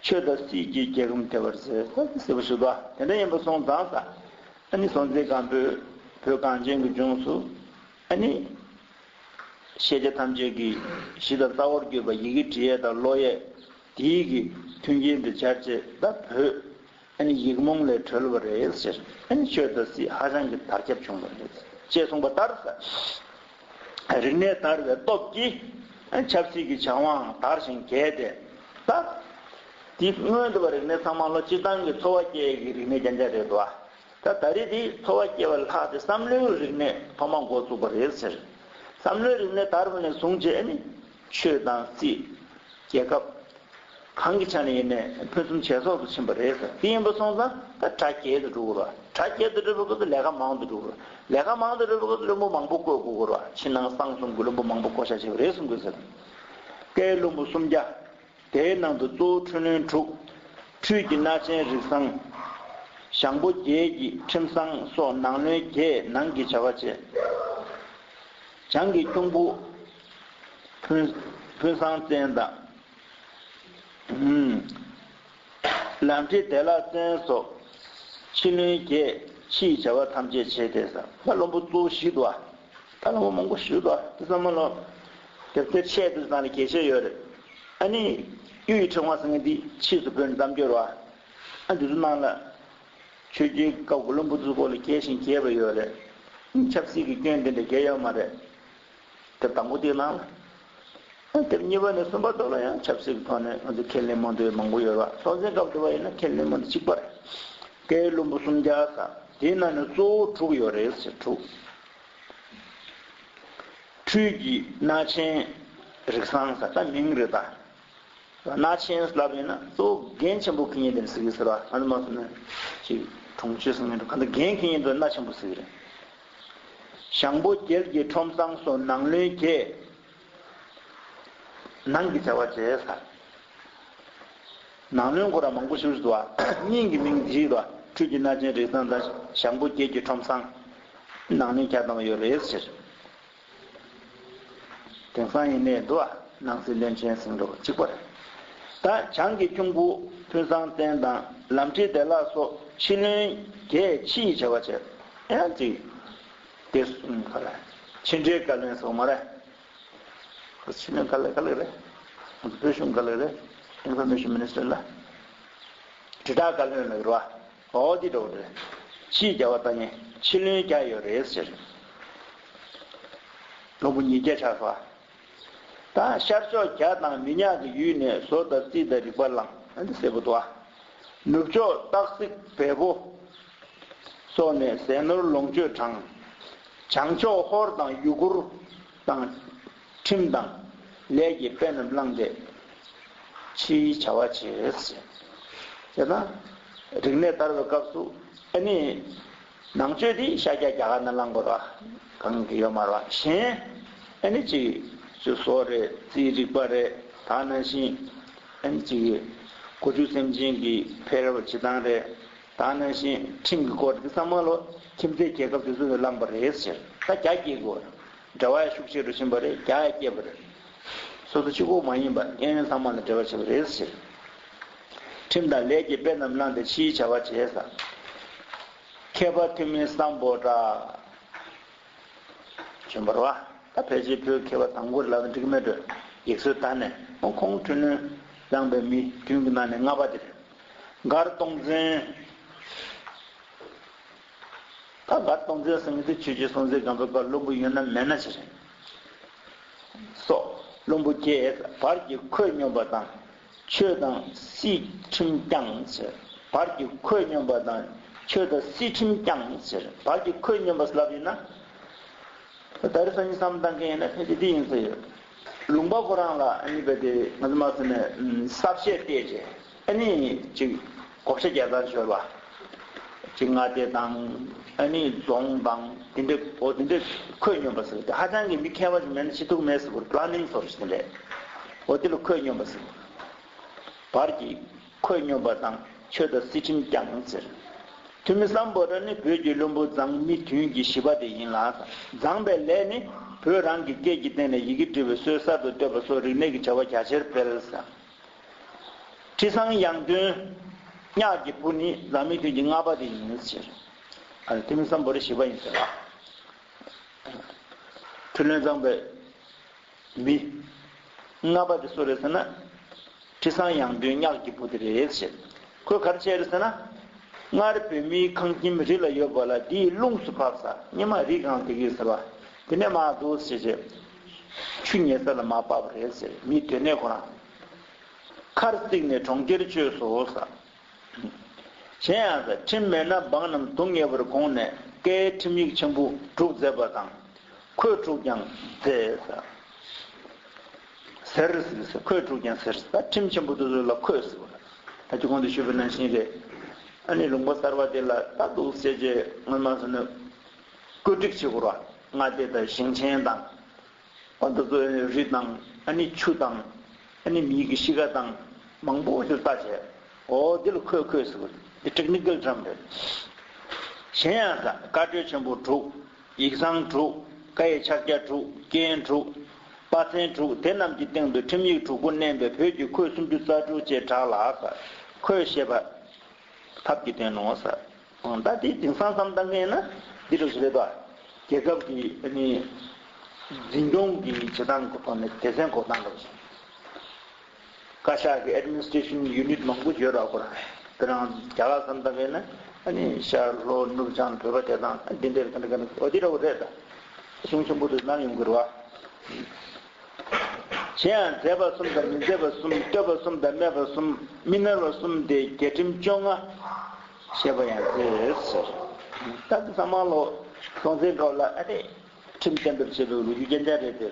ཆོས་དང་སྲིད་ཀྱི་རྒྱལ་ཁམས་དེ་བར་གསལ། ད་དེ་གསལ་པོ་ཞུ་དོ། དེ་འདྲ་ཡིན་པ་སོང་ཙང་ས། ཨ་ནི་སྲོང་བཙན་སྒམ་པོས་བོད་གངས་ཅན་གྱི་ལྗོངས་སུ། ཨ་ནི། ཤེས་བྱ་ཐམས་ཅད་ཀྱི་གཞི་དང་རྩ་བར་གྱུར་པ་ཡི་གེ་འབྲི་ཡས་དང་ཀློག་ཡས། དེའི་གི་མཐུན་རྐྱེན་དུ་སྦྱར་བྱས་ད་བོད། ཨ་ནི་ཡིག་རྨོངས་ལས་གྲོལ་བ་རེད་ཟེར། ཨ་ནི་ཆོས་དང་སྲིད་ཧ་ཅང་གི་དར་ཁྱབ་བྱུང་བ་རེད། ཅེས་གསུངས་པ་ལྟར། རིག་གནས་དར་བའི་སྟོབས་ཀྱིས་ཨ་ནི་ཆབ་སྲིད་ཀྱི་བྱ་བའང་དར་ཞིང་རྒྱས་ཏེ། ད་དེ་སྔོན་དུ་བ་རིག་གནས་ཚང་མ་ལོ་སྤྱིར་བཏང་གི་འཚོ་བ་སྐྱེལ་གྱི་རིག་གནས་རྐྱང་རྐྱང་རེད་དོ། ད་ད་རེས་དེ་འཚོ་བ་སྐྱེལ་བ་ལྷག་སྟེ་བསམ་བློའི་རིག་གནས་ཐོག་མ་འགོ་བཙུགས་པ་རེད་ཟེར། བསམ་བློའི་རིག་གནས་དར་བ་ནས་བཟུང་བྱས་ཨ་ནི་ཆོས་དང་སྲིད། རྒྱལ་ཁབ། གང་གི་ཆ་ནས་ཡིན་ནའི་ཕུན་སུམ་ཇེ་ཚོགས་སུ་ཕྱིན་པ་རེད་ཟེར། དེ་ཡིན་པ་སོང་ཙང་ད་གྲ་རྒྱས་སུ་འགྲོ་གི་རེད། གྲ་རྒྱས་སུ་འགྲོ་བའི་སྐབས་སུ་ལས་ཀ་མང་དུ་འགྲོ་གི་རེད། ལས་ཀ་མང་དུ་འགྲོ་བའི་སྐབས་སུ་བློན་པོ་མང་པོ་བསྐོ་དགོས་ཀྱི་རེད། ཕྱི་ནང་གསང་གསུམ་གྱི་བློན་པོ་མང་པོ་བསྐོ་བཞག་བྱས་པ་རེད་གསུང་གི་ཟེར། བཀའི་བློན་པོ་སུམ་བརྒྱ། དེའི་ནང་དུ་གཙོ་བོ་འཕྲུལ་བློན་དྲུག་འཕྲུལ་གྱི་མནའ་ཆེན་རིགས་བཟང་། ཞང་པོ་བརྒྱད་ཀྱི་ཁྲིམས་བཟང་སོགས་ནང་བློན་བརྒྱད་ནང་གི་བྱ་བ་བྱས། བྱང་གི་ཁྱུང་པོ། ཕུན། ཕུན་སུམ་ཚོགས་དང་། ལམ་འབྲས་བདེ་བླག་བརྩོན་སོགས། ཕྱི་བློན་བརྒྱད་ཕྱིའི་བྱ་བ་ཐམས་ཅད་བྱས་ཏེ་ཟེར། ད་བློན་པོ་གཙོ་བོ་བཞི་འདུག་ཨ། ད་བློན་པོ་མང་པོ་ཞིག་འདུག་ཨ། དེ་ཚང་མ་ལོ། རྒྱབ་རྟེན་ཆེ་དུས་ཙང་ལ་རྒྱས་བཤད་ཡོད་རེད། ཨ་ནི། གཡུ་ཡི་ཕྲེང་བ་ཟེར་མཁན་འདི་ཕྱིས་སུ་བོད་ནས་བརྩམས་རྒྱུ་རེད་བ། ཨ་འདི་ཚོ་ནང་ལ། ཆོས་རྒྱལ་སྐབས་ཀྱི་བློན་པོ་ཚོའི་སྐོར་ལ་རྒྱས་ཤིང་རྒྱས་པ་ཡོད་རེད། ཆབ་སྲིད་ཀྱི་སྐྱོན་དེ་འདྲ་རྒྱས་ཡོད་མ་རེད། དེབ་དང་པོ་དེའི་ནང་ལ། དེབ་གཉིས་པ་ནས་གསུམ་པ་ཐོག་ལ་ཡང་ཆབ་སྲིད་ཀྱི་ཐོག་ནས་ང་ཚོས་ཁས་ལེན་མ་ཐུབ་པ་མང་པོ་ཡོད་རེད་བ། སྲོང་བཙན་སྐབས་དེ་བ་ཡིན་ན་ཁས་ལེན་མ་ཐུབ་གཅིག་པ་རེད། བཀའི་བློན་པོ་སུམ་བརྒྱ་ཙམ་དེའི་ནང་ནས་གཙོ་བོ་དྲུག་ཡོད་རེད་ཟེར་དྲུག་ཁྲུས་ཀྱི་སྣ་ཆེན་རིགས་བཟང་ཟེར་ད་མིང་རེད་ད། སྣ་ཆེན་ལབ་ཡིན་ན་གཙོ་བོ་འགན་ཆེན་པོ་འཁྱེར་མཁན་དེ་ནི་ཟེར་གི་ཟེར་བ་ཨ་ནི་མ་སོང་ན་ཅིག་གྲོང་ཆོས་ཟེར་མཁན་འགྲོ་ག་འདི་འགན་འཁྱེར་མཁན་དེ་སྣ་ཆེན་པོ་ཟེར་གི་རེད། ཞང་པོ་རྒྱལ་གྱི་ཁྲོམ་སྲང་སོགས་ནང་བློན་བརྒྱད། ནང་གི་བྱ་བ་བྱས་ཟེར། ནང་བློན་ཁོ་རང་མང་པོ་ཞིག་འདུག་བ། སྙིང་གི་མིང་འདི་ཞིག་འདུག་བ། ཁྲུས་ཀྱི་སྣ་ཆེན་རིགས་བཟང་དང་ཞང་པོ་བརྒྱད་ཀྱི་ཁྲོམ་སྲང་། ནང་བློན་བརྒྱ་ཙམ་ཡོད་རེད་ཟེར། དེང་སང་ཡིན་ནའི་འདུག་བ། ནང་སྲིད་བློན་ཆེན་ཟེར་འགྲོ་བ་གཅིག་པ་རེད། ད་བྱང་གི་ཁྱུང་པོ་ཕུན་སུམ་ཚོགས་དང་ལམ་འབྲས་བདེ་བླག་སོགས་ཕྱི་བློན་བརྒྱད་ཕྱིའི་བྱ་བ་བྱས། ཡང་ཅིག་དེ་ག་ལ། ཕྱི་འབྲེལ་བཀའ་བློན་སོགས་མ་རེད། ཕྱི་ནས་ག་ལེ་ག་ལེ་རེད། བོད་གཞུང་ག་ལེ་རེད། Information Minister ལ། དྲིལ་བསྒྲགས་བཀའ་བློན་ལ་རེད་བ། འོ་དེ་འདྲ་བོ་རེད། ཕྱིའི་རྒྱལ་བ་ལྟ་ཉན་ཕྱི་བློན་རྒྱ་ཡོད་རེད་ཟེར། བློན་པོ་ཉིས་བརྒྱ་ཆགས་སོ། ད་ཤར་ཕྱོགས་རྒྱ་དང་མི་ཉག་གི་ཡུལ་ནས་བཟོ་དང་རྩིས་དང་རིག་པ་བླངས་ཨ་འདི་གསལ་པོ་འདུག་ཨ། ནུབ་ཕྱོགས་སྟག་གཟིག་བལ་པོ། སོགས་ནས་ཟས་ནོར་ལོངས་སྤྱོད་དྲངས། བྱང་ཕྱོགས་ཧོར་དང་ཡུ་གུར་དང་། ཁྲིམས་དང་ལས་ཀྱི་དཔེ་རྣམས་བླངས་ཏེ། ཕྱིའི་བྱ་བ་བྱེད། ཅེ་ན། རིག་གནས་དར་བའི་སྐབས་སུ་ཨ་ནི། ནང་ཆོས་འདི་ཤར་རྒྱག་རྒྱ་གར་ནང་བླངས་དགོས་ར། གང་གི་ཡོད་མ་རེད་བ་གཞན། ཨ་ནི་ཅིག་ཅིག་བཟོ་རེད་རྩིས་རིག་པ་རེད་ད་ནང་བཞིན། ཨ་ནི་ཅིག་གི། སྒོ་ཕྱུགས་སེམས་ཅན་གྱི་ཕལ་བ་བྱེད་སྟངས་རེད། ད་ནང་བཞིན་ཁྲིམས་ཀྱི་སྐོར་འདི་ཚང་མ་ལོ་ཁྱིམ་མཚེས་རྒྱལ་ཁབ་དེ་ཚོ་ལ་བླངས་པ་རེད་ཟེར། ད་རྒྱ་སྐྱེས་དགོས། འབྲེལ་བ་ཡང་ཤུགས་ཆེ་རུ་ཕྱིན་པ་རེད་རྒྱ་ཡང་སྐྱེས་པ་རེད། སོ་སོ་གཅིག་པོ་མ་ཡིན་པར་གཡས་གཡོན་ཚང་མ་ལ་འབྲེལ་བ་བྱེད་པ་རེད་ཟེར། ཁྲིམས་དང་ལས་ཀྱི་དཔེ་རྣམས་བླངས་ཏེ་ཕྱིའི་བྱ་བ་བྱས་ཟེར། མཁས་པ་ཐོན་མི་སམ་བྷོ་ཊ། བྱོན་པ་རེད་བ། ད་ཕལ་ཆེར་བོད་མཁས་པ་དང་པོ་རེད་ལབ་ན་འགྲིག་གི་མེད་འགྲོ། ཡིག་སྲོལ་ལྟར་ནས་ཁོང་ཁྲོ་ནུས་བླངས་པའི་མི་བདུན་གྱི་ནང་ནས་ལྔ་པ་དེ་རེད། མགར་སྟོང་བཙོན། ད་མགར་སྟོང་བཙོན་ཟེར་མཁན་དེ་ཆོས་རྗེ་སྲོང་བཙན་སྒམ་པོའི་སྐབས་བློན་པོ་ཡོད་ན་མེད་ན་ཅི་རེད། སོགས་བློན་པོ་བརྒྱད་བར་གྱི་ཁོད་སྙོམས་པ་དང་ཆོས་དང་སྲིད་ཁྲིམས་བསྐྱངས་ཟེར། བར་གྱི་ཁོད་སྙོམས་པ་དང་ཆོས་དང་སྲིད་ཁྲིམས་བསྐྱངས་ཟེར། བར་གྱི་ཁོད་སྙོམས་པ་ཟེར་ལབ་ཡིན་ན། ད་རེས་སང་ཉིན་བསམ་བློ་བཏང་མཁན་ཡིན་ན་ཕལ་ཆེར་འདི་ཡིན་ས་ཡོད། ལུང་པ་ཁོ་རང་ལ་ཨ་ནི་རྦད་དེ་ང་ཚོ་མ་ཟེར་ནས་གསལ་བཤད་བལྟས་རྗེས་ཨ་ནི་ཅིག་བགོ་བཤའ་རྒྱག་སྟངས་ཤོར་བ། ཅིག་མངའ་སྡེ་དང་ཨ་ནི་རྫོང་དང་དེ་འདྲ་འོ་དེ་འདྲ་ཁོད་སྙོམས་པ་ཟེར་ཏེ་ཧ་ཅང་གི་མི་མཁས་པ་ཞིག་མེད་ན་བྱེད་ཐུབ་མེད་ཟེར་བར་པ་ལ་ནིང་སོགས་ཞིག་དེ་འདྲས་འོ་དེ་ལ་ཁོད་སྙོམས་པ་ཟེར། བར་གྱི་ཁོད་སྙོམས་པ་དང་ཆོས་དང་སྲིད་ཁྲིམས་བསྐྱངས་ཟེར། ཐོན་མི་སམ་བྷོ་ཊ་ནི་བོད་ཀྱི་བློན་པོ་མཛངས་མི་བདུན་གྱི་བཞི་པ་དེ་ཡིན་ལ། མཛངས་པའི་ལས་ནི་བོད་རང་གི་སྐད་ཀྱི་སྟེང་ནས་ཡི་གེ་འབྲི་བའི་སྲོལ་གསར་དུ་གཏོད་པ་སོགས་རིག་གནས་ཀྱི་བྱ་བ་རྒྱ་ཆེར་སྤེལ། ཁྲི་སང་ཡང་སྟོན་གཉགས་ཀྱི་བུ་ནི་མཛངས་མི་བདུན་གྱི་ལྔ་པ་དེ་ཡིན་ཟེར། ཨ་ནི་ཐོན་མི་སམ་བྷོ་ཊ་བཞི་པ་ཡིན་ཟེར་ལ། འཕྲུལ་བློན་མཛངས་པའི་མི། ལྔ་པ་དེ་སུ་རེད་ཟེར་ན། ཁྲི་སང་ཡང་སྟོན་གཉགས་ཀྱི་བུ་དེ་རེད་ཟེར། ཁོས་ག་རེ་བྱས་རེད་ཟེར་ན། སྔར་བོད་མིའི་ཁང་ཁྱིམ་རི་ལ་ཡོད་པ་ལ་འདིའི་རླུངས་སུ་ཕབ་ས་སྔོན་མ་རི་གང་དེ་གི་ཟེར་བ། དེ་ནས་མར་འདུག་ཟེར་བྱས། ཆུ་ཉལ་ས་ལ་མར་ཕབ་པ་རེད་ཟེར་མི་དེ་ནས་ཁོ་རང་། མཁར་བརྩིགས་ནས་གྲོང་ཁྱེར་བཅོས་སོ་ཟེར། གཞན་ཡང་ཟེར་ཁྲིམས་མེད་ན་འབངས་རྣམས་སྡུག་བསྔལ་བར་དགོངས་ནས་བཀའི་ཁྲིམས་ཡིག་ཆེན་པོ་དྲུག་མཛད་པ་དང་། ཁོད་དྲུག་ཀྱང་མཛད་ཟེར། ཟེར་ཟེར་ཁོད་དྲུག་ཀྱང་ཟེར་ད་ཁྲིམས་ཆེན་པོ་དེ་ཚོ་ལ་ཁོད་ཟེར་བ། ད་ཅི་གོང་དུ་ཞུས་པ་ནང་བཞིན་རེད། ཨ་ནི་ལུང་པ་གསར་བ་དེ་ལ་ད་འདུག་ཟེར་རྗེས་སྔོན་མ་ཟེར་ན་བཀོད་སྒྲིག་བྱེད་དགོས་ར། མངའ་སྡེ་དང་ཞིང་ཆེན་དང་། ཨ་ད་ཚོ་རི་དང་ཨ་ནི་ཆུ་དང་ཨ་ནི་མིའི་གི་གཤིས་ཀ་དང་མང་པོ་ཞིག་ལྟ་བྱས། འོ་འདི་ལ་ཁོད་ཁོད་ཟེར་བ་རེད། འདི་ཊེག་ནི་ཀལ་ཊམ་རེད། གཞན་ཡང་ཟེར་བཀའ་གྲོས་ཆེན་པོ་དྲུག་ཡིག་ཚང་དྲུག་བཀའ་ཡི་ཕྱག་རྒྱ་དྲུག་རྐྱེན་དྲུག་པ་ཚན་དྲུག་དེ་རྣམས་ཀྱི་སྟེང་དུ་ཁྲིམས་ཡིག་དྲུག་པོ་བསྣན་པའི་བོད་ཀྱི་ཁོད་སུམ་ཅུ་རྩ་དྲུག་ཅེས་གྲགས་ལ། ཁོད་ཞེས་པ་ཐབས་ཀྱི་དོན་ནོ། ད་དེ་དེང་སང་བསམ་བཏང་མཁན་ན་འདི་འདྲ་ཞིག་རེད་དོ། རྒྱལ་ཁབ་ཀྱི་ཨ་ནི་འཛིན་སྐྱོང་གི་བྱེད་སྟངས་ཀྱི་ཐོག་ནས་སྡེ་ཚན་འགོད་སྟངས་འདྲ་ཞིག་བཀའ་ཤག་གི་administration unit མང་པོ་ཡོད་ར་ཁོ་ར། དེ་རང་རྒྱ་གར་བསམ་བཏང་མཁན་ན་ཨ་ནི་ཤར་ལྷོ་ནུབ་བྱང་བོད་པ་དེ་དང་འདི་འདྲའི་ག་འདྲ་ག་འདྲ་འོ་འདི་འདྲ་བོ་རེད་ད། གཞུང་ཆེན་པོ་དུ་ནང་ཡོང་གི་རེད་བ། གཞན་ཡང་མཛད་པ་གསུམ་དང་མི་མཛད་པ་གསུམ། བསྟོད་པ་གསུམ་དང་སྨད་པ་གསུམ། མི་ནོར་བ་གསུམ་སྟེ་རྒྱལ་ཁྲིམས་བཅོ་ལྔ་ཞེས་པ་ཡང་མཛད་ཟེར། ད་ཚང་མ་ལོ་སྲོང་བཙན་སྒམ་པོ་ལ་ཨ་ནི་ཁྲིམས་གཏན་འབེབས་བྱས་པའི་ལོ་རྒྱུས་རྐྱང་རྐྱང་རེད་དེ།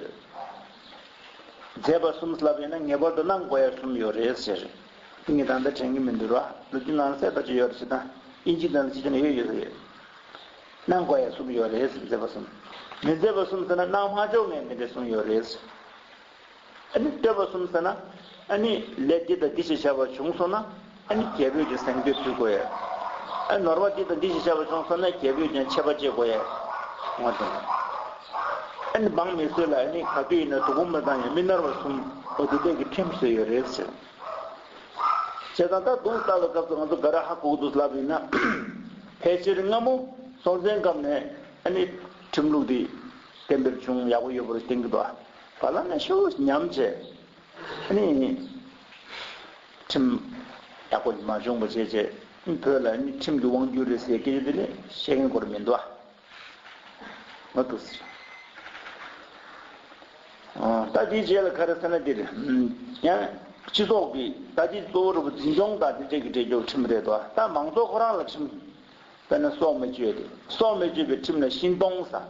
མཛད་པ་གསུམ་ལབ་ཡིན་ན་ངེས་པར་དུ་གནང་དགོས་ཡ་གསུམ་ཡོད་རེད་ཟེར། ངས་ད་ལྟ་དྲན་གྱི་མི་འདུག་ར། ལོ་རྒྱུས་ནང་གསལ་ལྟ་ཅི་ཡོད་རེད་ཟེར་ན་ཨིན་ཇི་དང་ཅི་དང་ཡོད་ཡོད་རེད། གནང་དགོས་ཡ་གསུམ་ཡོད་རེད་ཟེར། མཛད་པ་གསུམ། མི་མཛད་པ་གསུམ་ཟེར་ན་གནང་མ་ཆོག་མཁན་དེ་འདྲ་གསུམ་ཡོད་རེད་ཟེར། ཨ་ནི་བསྟོད་པ་གསུམ་ཟེར་ན་ཨ་ནི་ལས་འདི་དང་འདི་ཞིག་བྱ་བ་བྱུང་སོང་ན་ཨ་ནི་རྒྱལ་པོས་ཀྱང་གཟེངས་བསྟོད་ཕུལ་དགོས་ཡ། ཨ་ནོར་བ་འདི་དང་འདི་ཞིག་བྱ་བ་བྱུང་སོང་ན་རྒྱལ་པོས་ཀྱང་ཆད་པ་བཅད་དགོས་ཡ། ངོ་དང་། ཨ་ནི་འབངས་མི་སེར་ལ་ཨ་ནི་ག་དུས་ཡིན་ན་དོ་དགོང་མ་བཏང་ཡ་མི་ནོར་བ་གསུམ་འོ་དེ་འདྲས་ཀྱི་ཁྲིམས་བཟོས་ཡོད་རེད་ཟེར། བྱས་ཙང་ད་དུང་ལྟ་བའི་སྐབས་སུ་ང་ཚོ་ག་རེ་ཧ་གོ་གི་འདུག་ལབ་ཡིན་ན། ཕལ་ཆེར་སྔ་མོ་སྲོང་བཙན་སྒམ་པོ་ནས་ཨ་ནི་ཁྲིམས་ལུགས་འདི་གཏན་འབེབས་བྱུང་ཡག་པོ་ཡོད་པར་བསྟན་གྱི་འདུག་བར་ལ་ནས་ཤུགས་ཉམས་བྱས་ཨ་ནི་ཁྲིམས་ཡག་པོ་མ་བྱུང་བ་བྱས་བྱས་བོད་ལ་ཨ་ནི་ཁྲིམས་ཀྱི་དབང་སྒྱུར་རེད་ཟེར་སྐད་ཆ་དེ་ལས་བཤད་མཁན་སྐོར་མི་འདུག་བ། མ་ཐུབ་ཟེར། ཨ། ད་དེའི་རྗེས་ལ་ག་རེ་ཟེར་ན་འདིར། ཡང་སྤྱི་ཚོགས་ཀྱི་ད་ལྟའི་གཙོ་བོ་རུ་འཛིན་སྐྱོང་དང་དེ་འབྲེལ་གྱི་འབྲེལ་འགྱུར་ཁྲིམས་རེད་དོ། ད་མང་ཚོགས་ཁོ་རང་ལ་ཁྲིམས། དཔེར་ན་སྲོག་མི་གཅོད་དེ། སྲོག་མི་གཅོད་པའི་ཁྲིམས་ལ་གཤིན་སྟོང་ཟེར།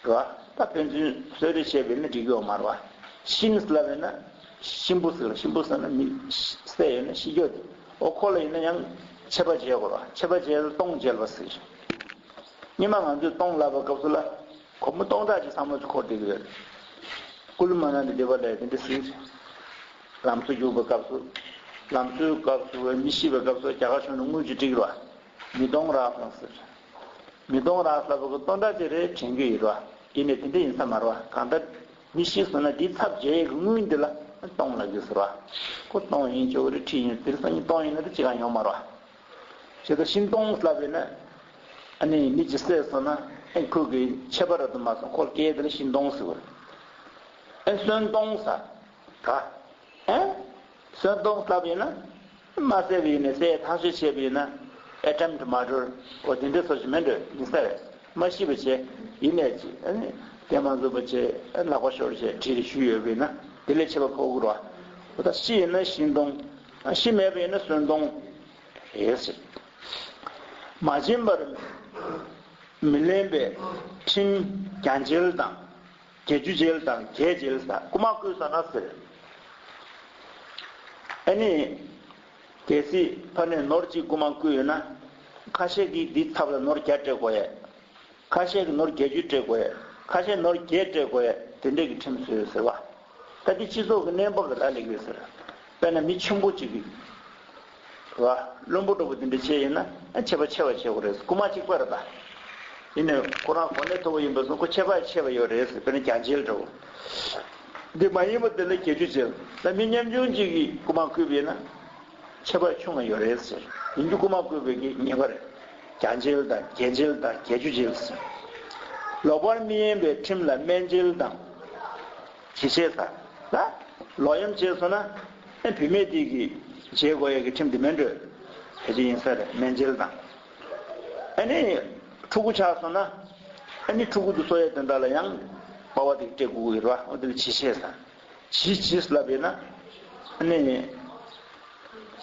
རེད་བ། ད་ཕན་ཚུན་གསོད་རེས་བྱས་པ་ཡིན་ན་འགྲིག་གི་ཡོད་མ་རེད་བ། གཤིན་ལབ་པ་ཡིན་ན། གཤིན་པོ་ཟེར་ལ་གཤིན་པོ་ཟེར་ན་མི་བསད་ཡོད་ན་ཤི་རྒྱུ་དེ། ཨོ་ཁོ་ལ་ཡིན་ན་ཡང་ཆད་པ་བཅད་དགོས་རེད་བ། ཆད་པ་བཅད་ལ་སྟོང་བཅད་པ་ཟེར། སྔོན་མ་ང་ཚོས་སྟོང་ལབ་པའི་སྐབས་སུ་ལ། སྒོར་མོ་སྟོང་ཕྲག་ཅིག་བསམ་བློ་ཅིག་འཁོར་བསྡད་ཀྱི་ཡོད་རེད། ཀུ་ལུ་མ་ན་ལི་དེ་བ་ལས་དེ་འདྲ་ཟེར། ལམ་བཟོ་རྒྱུག་པའི་སྐབས་སུ། ལམ་བཟོའི་སྐབས་སུ་མི་ཤི་བའི་སྐབས་སུ་རྒྱ་གར་གཞུང་ནས་དངུལ་ཅིག་སྤྲད་ཀྱི་རེད་བ། མི་སྟོང་རག་སོང་ཟེར། མི་སྟོང་རག་ལབ་པ་གི་སྟོང་ཕྲག་ཅིག་རེད་དྲན་གྱི་ཡོད་རེད་བ། ཡིན་ནའི་དེ་འདྲ་ཡིན་ས་མ་རེད་བ། གང་ལྟར་མི་ཤི་སོང་ན་དེའི་ཚབ་བྱེད་ཡས་ཀྱི་དངུལ་འདི་ལ་སྟོང་ལབ་ཀྱི་ཟེར་བ། ཁོ་སྟོང་ཡིན་ཆོག་གི་རེད་ཁྲི་ཡིན་དེ་རིང་སང་ཉིན་སྟོང་ཡིན་ན་དེ་ཅི་གང་ཡོང་མ་རེད་བ། བྱས་ཙང་གཤིན་སྟོང་ལབ་པས་ན། ཨ་ནི་མི་གཅིག་བསད་སོང་ན་ཨེ་ཁོ་གི་ཆད་པ་རག་ཏུ་མ་སོང་ཁོ་སྐྱེས་དེ་ལ་གཤིན་སྟོང་ཟེར་བ་རེད། ཨེ་གསོན་སྟོང་ཟེར། ད། ཨེ། གསོན་སྟོང་ལབ་ཡིན་ན། མ་བསད་པ་ཡིན་ནའི་བསད་ཐག་གཅོད་བྱས་པ་ཡིན་ན། attempt murder འོ་དེ་འདྲ་སོགས་ཤིག་མེད་འགྲོ་ཡིན་ས་རེད། མ་ཤི་བ་བྱས་ཡིན་ནའི་ཅི་ཨ་ནི་དེ་མ་བཟོད་པ་བྱས་ལག་པ་ཤོར་བྱས་གྲི་རེ་གཞུས་ཡོད་པ་ཡིན་ན་དེ་ལས་ཆད་པ་ཕོག་གི་རེད་བ། འོ་ད་ཤི་ཡིན་ན་གཤིན་སྟོང་། ཤི་མེད་པ་ཡིན་ན་གསོན་སྟོང་། རེད་ཟེར། མ་བྱིན་པར་མི་ལེན་པའི་ཁྲིམས་བརྒྱ་འཇལ་དང་། བརྒྱད་ཅུ་འཇལ་དང་བརྒྱད་འཇལ་ཟེར་རྐུ་མ་བརྐུས་ཟེར་ན་ཟེར། ཨ་ནི། གལ་སྲིད་ཕ་ནས་ནོར་གཅིག་རྐུ་མ་བརྐུས་ཡོད་ན། ཁ་ཤས་ཀྱིས་འདིའི་ཚབ་ལ་ནོར་བརྒྱ་སྤྲད་དགོས་ཡ། ཁ་ཤས་ཀྱིས་ནོར་བརྒྱད་ཅུ་སྤྲད་དགོས་ཡ། ཁ་ཤས་ནོར་བརྒྱད་སྤྲད་དགོས་ཡ་དེ་འདྲས་ཀྱི་ཁྲིམས་བཟོས་ཟེར་བ། ད་འདི་སྤྱི་ཚོགས་ཀྱི་གནས་བབ་ལ་ལ་ལེགས་ཡོད་ཟེར། དཔེར་ན་མི་ཆེན་པོ་གཅིག་གིས། བ། བླུན་པོ་འདྲ་པོ་འདི་འདྲ་བྱས་ཡིན་ན་ཨ་ཆད་པ་ཆེ་བ་ཆེ་དགོས་རེད། རྐུ་མ་གཅིག་པ་རེད་ད། ཡིན་ནའི་ཁོ་རང་གོ་གནས་མཐོ་པོ་ཡིན་པ་སོང་ཁོ་ཆད་པ་ཆེ་བ་ཡོད་རེད་ཟེར་དཔེར་ན་བརྒྱ་འཇལ་འདྲ་པོ། འདི་མ་ཡིན་པ་དེ་ལ་བརྒྱད་ཅུ་འཇལ། ད་མི་ཉམ་ཆུང་གཅིག་གིས་རྐུ་མ་བརྐུས་པ་ཡིན་ན་ཆད་པ་ཆུང་བ་ཡོད་རེད་ཟེར། ཡིན་རྒྱུ་རྐུ་མ་བརྐུས་པའི་གི་ཉེས་པ་རེད། བརྒྱ་འཇལ་དང་བརྒྱད་འཇལ་དང་བརྒྱད་ཅུ་འཇལ་ཟེར། ལོག་པར་མི་གཡེམ་པའི་ཁྲིམས་ལ་སྨན་འཇལ་དང་། ཇི་བྱས་ས། ལ། ལོག་གཡེམ་བྱས་སོང་ན། ཨེ་བུད་མེད་དེ་གིས་བྱེད་དགོས་ཡས་ཀྱི་ཁྲིམས་དེ་མེད་འགྲོ། ཕལ་ཆེར་ཡིན་ས་རེད་སྨན་འཇལ་དང་། ཨ་ནི། ཕྲུ་གུ་ཆགས་སོང་ན། ཨ་ནི་ཕྲུ་གུ་དེ་གསོ་ཡས་དོན་དག་ལ་ཡང་། པ་ཕ་དེ་གིས་སྤྲད་དགོས་ཀྱི་རེད་བ། འོ་དེ་ལ་ཇི་བྱས་ས། ཇི་ཇི་ལབ་ཡས་ན། ཨ་ནི།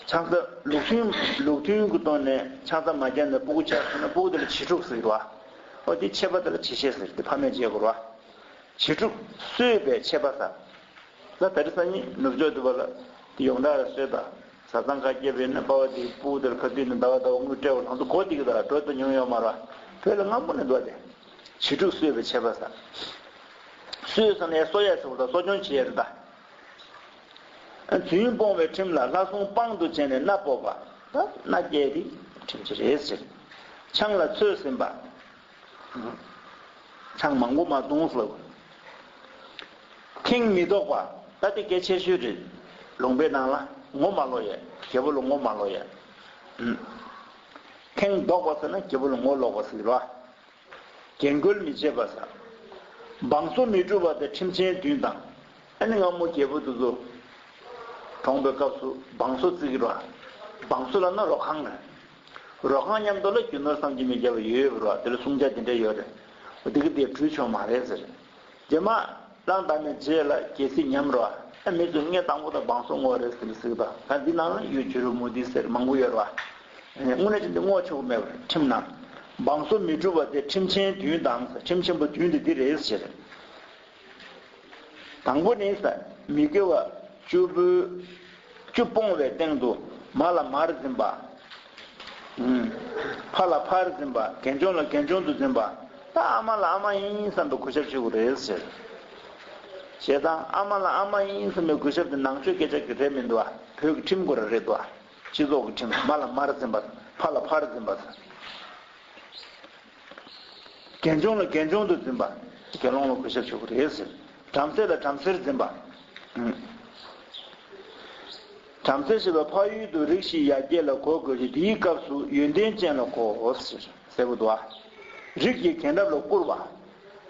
ཆང་ས་ལུགས་མཐུན་ལུགས་མཐུན་གྱི་ཐོག་ནས་ཆང་ས་མ་བརྒྱབ་ནས་སྤུ་གུ་ཆགས་སོང་ན་སྤུ་གུ་དེ་ལ་བྱི་ཕྲུག་ཟེར་གྱི་རེད་བ། འོ་དེ་ཆད་པ་དེ་ལ་ཇི་བྱས་ཟེར་དེ་ཕ་མས་བྱེད་དགོས་རེད་བ། བྱི་ཕྲུག་གསོས་པའི་ཆད་པ་ཟེར། ད་ད་རེས་སང་ཉིན་ནུབ་ཕྱོགས་དུ་བ་ལ་དེ་ཡོངས་གྲགས་ལ་གསོས་དང་བཟའ་ཚང་ཁ་སྐྱེས་པས་ན་པ་ཕ་དེ་སྤུ་གུ་དེར་ཁ་དུས་ནས་ཟླ་བ་ཟླ་བ་དངུལ་སྤྲད་པ་ལྷང་དུ་གོ་དེ་གི་ད་འགྲོ་དུ་མྱོང་ཡོད་མ་རེད། བོད་ལ་སྔ་མོ་ནས་འདུག་དེ། བྱི་ཕྲུག་གསོས་པའི་ཆད་པ་ཟེར། གསོས་ཟེར་ནས་གསོ་ཡ་ཟེར་བ་དང་གསོ་སྐྱོང་བྱེད་ཡ་རེད་ད། རྫུན་སྤོང་བའི་ཁྲིམས་ལ་ལྷ་སྲུང་དཔང་དུ་བྱས་ནས་མནའ་སྤོབས་པ། ད་མནའ་བསྐྱལ་དེ་ཁྲིམས་ཅི་རེད་ཟེར། ཆང་ལ་ཚོད་ཟིན་པ། ཆང་མང་པོ་མ་འཐུང་ཟེར། ཁེངས་མི་ལྡོག་པ། ད་དེ་གལ་ཆེ་ཤོས་རེད། ལུང་པའི་ནང་ལ་ངོ་མ་ལོག་ཡས། རྒྱལ་པོ་ལ་ངོ་མ་ལོག་ཡས། ཨུམ། ཁེངས་ལྡོག་པ་ཟེར་ན་རྒྱལ་པོ་ལ་ངོ་ལོག་པ་ཟེར་རོ། རྒན་རྒོན་མི་བྱེད་པ་ཟེར། བང་སོ་མི་སྒྲུབ་པ་དེ་ཁྲིམས་ཆེན་བདུན་དང་། ཨ་ནི་སྔ་མོ་རྒྱལ་པོ་དེ་ཚོ་གྲོངས་པའི་སྐབས་སུ་བང་སོ་བརྩིགས་རོ། བང་སོ་ལབ་ན་རོ་ཁང་རེད། རོ་ཁང་མཉམ་དུ་ལ་རྒྱུ་ནོར་བསམ་གྱིས་མི་ཁྱབ་པ་ཡོད་པ་རོ། དེ་ལ་སྲུང་བྱ་དེ་འདྲ་ཡོད་རེད། འོ་དེ་གི་དེ་བྲུས་ཆོག་མ་རེད་ཟེར། རྗེས་མ་གླང་དར་མའི་རྗེས་ལ་རྒྱལ་སྲིད་ཉམས་རོ། ཨ་མི་ཚོས་ངས་དང་པོ་དང་བང་སོ་བརྔོས་རེད་ཟེར་ཟེར་གི་འདུག་ད་འདི་ནང་ལ་ཡོད་བྱུ་རུ་མུ་ཏིག་ཟེར་མང་པོ་ཡོད་རེད་བ། དངོས་གནས་ཅི་འདི་བརྔོ་ཆོག་གི་མེད་པར་ཁྲིམས་ནང་། བང་སོ་མི་སྒྲུབ་པ་དེ་ཁྲིམས་ཆེན་བདུན་དང་། ཁྲིམས་ཆེན་པོ་བདུན་དེ་འདི་རེད་ཟེར། དང་པོ་ནི་ས། མི་དགེ་བ་བཅུ་པོའི། བཅུ་སྤོང་བའི་སྟེང་དུ་མ་ལ་མར་འཛིན་པ། ཨུམ། ཕ་ལ་ཕར་འཛིན་པ། རྒན་ཆུང་ལ་རྒན་ཆུང་དུ་འཛིན་པ། ད་ཨ་མ་ལ་ཨ་མ་ཡིན་བསམ་པའི་གུས་ཞབས་བྱེད་དགོས་རེད་ཟེར། བྱས་ཙང་ཨ་མ་ལ་ཨ་མ་ཡིན་བསམ་པའི་གུས་ཞབས་དེ་ནང་ཆོས་སྐད་ཆ་གི་རེད་མི་འདུག་ཨ། བོད་ཀྱི་ཁྲིམས་སྐོར་རེད་འདུག་ཨ། སྤྱི་ཚོགས་ཀྱི་ཁྲིམས། མ་ལ་མར་འཛིན་པ། ཕ་ལ་ཕར་འཛིན་པ། རྒན་ཆུང་ལ་རྒན་ཆུང་དུ་འཛིན་པ། དགེ་སློང་ལ་གུས་ཞབས་ཞུ་དགོས་རེད་ཟེར། བྲམ་ཟེ་ལ་བྲམ་ཟེར་འཛིན་པ། ཨུམ། བྲམ་ཟེ་ཞེས་པ་འཕགས་ཡུལ་དུ་རིགས་ཤིག་ཡར་རྒྱས་ལ་གོ་དགོས་ཤིང་། དེའི་སྐབས་སུ་ཡོན་ཏན་ཅན་ལ་གོ་ཟེར་ཟེར་བ་འདུག་ཨ། རིགས་ཀྱི་རྒན་རབས་ལ་བཀུར་བ།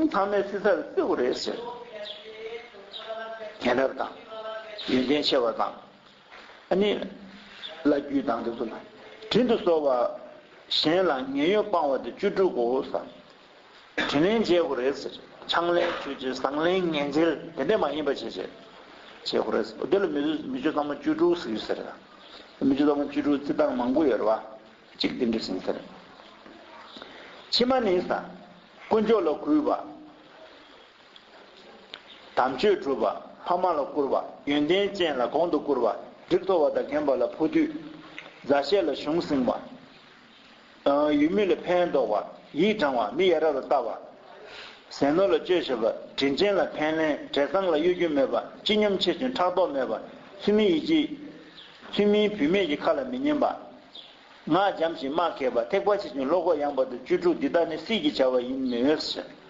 ཚང་མས་སྲིད་ས་ལ་བརྩི་དགོས་རེད་ཟེར། རྒན་རབས་དང་། ཡོན་ཏན་ཆེ་བ་དང་། ཨ་ནི། བླ་བརྒྱུད་དང་དེ་ཚོ་ལ། དྲིན་དུ་གཟོ་བ། གཞན་ལ་ངན་གཡོ་སྤང་བ་དེ་བཅུ་དྲུག་གོ་ཟེར། དྲིན་ལན་འཇལ་དགོས་རེད་ཟེར། ཕྱག་ལན་མཆོད་བྱེད། བཟང་ལན་ངན་འཇལ། དེ་འདྲ་མ་ཡིན་པ་བྱེད་བྱེད། བྱེད་དགོས་རེད་ཟེར། དེ་ལ་མི་ཚོས་མི་ཆོས་ཚང་མ་བཅུ་དྲུག་ཟེར་གྱི་ཟེར། མི་ཆོས་ཚང་མ་བཅུ་དྲུག་བརྩི་སྟངས་མང་པོ་ཡོད་རེད་བ། གཅིག་དེ་འདྲ་ཟིན་ཟེར། ཕྱི་མ་ནི་ས། དཀོན་མཆོག་ལ་གུས་པ། དམ་ཆོས་སྒྲུབ་པ། ཕ་མ་ལ་བཀུར་བ། ཡོན་ཏན་ཅན་ལ་གོང་དུ་བཀུར་བ། རིགས་མཐོ་བ་དང་རྒན་པ་ལ་ཕོ་ཐུད། མཛའ་བཤེས་ལ་གཞུང་སྲིང་བ། ཡུལ་མི་ལ་ཕན་འདོགས་པ། ཡིད་དྲང་བ། མི་ཡ་རབས་ལ་ལྟ་བ། ཟས་ནོར་ལ་བཅོལ་ཤེས་པ། དྲིན་ཅན་ལ་ཕན་ལན། བྲེལ་ཟང་ལ་གཡོ་སྒྱུ་མེད་པ། སྤྱི་སྙོམས་ཆེ་ཞིང་ཕྲག་དོག་མེད་པ། ཚུལ་མིན་ཡིད་ཆེས། ཚུལ་མིན་བུད་མེད་ཀྱི་ཁ་ལ་མི་ཉན་པ། ངག་འཇམ་ཞིང་སྨྲ་མཁས་པ། ཐེག་པ་ཆེ་ཞིང་བློ་ཁོག་ཡངས་པ་དང་བཅུ་དྲུག་འདི་དག་ནི་སྲིད་ཀྱི་བྱ་བ་ཡིན་མོད།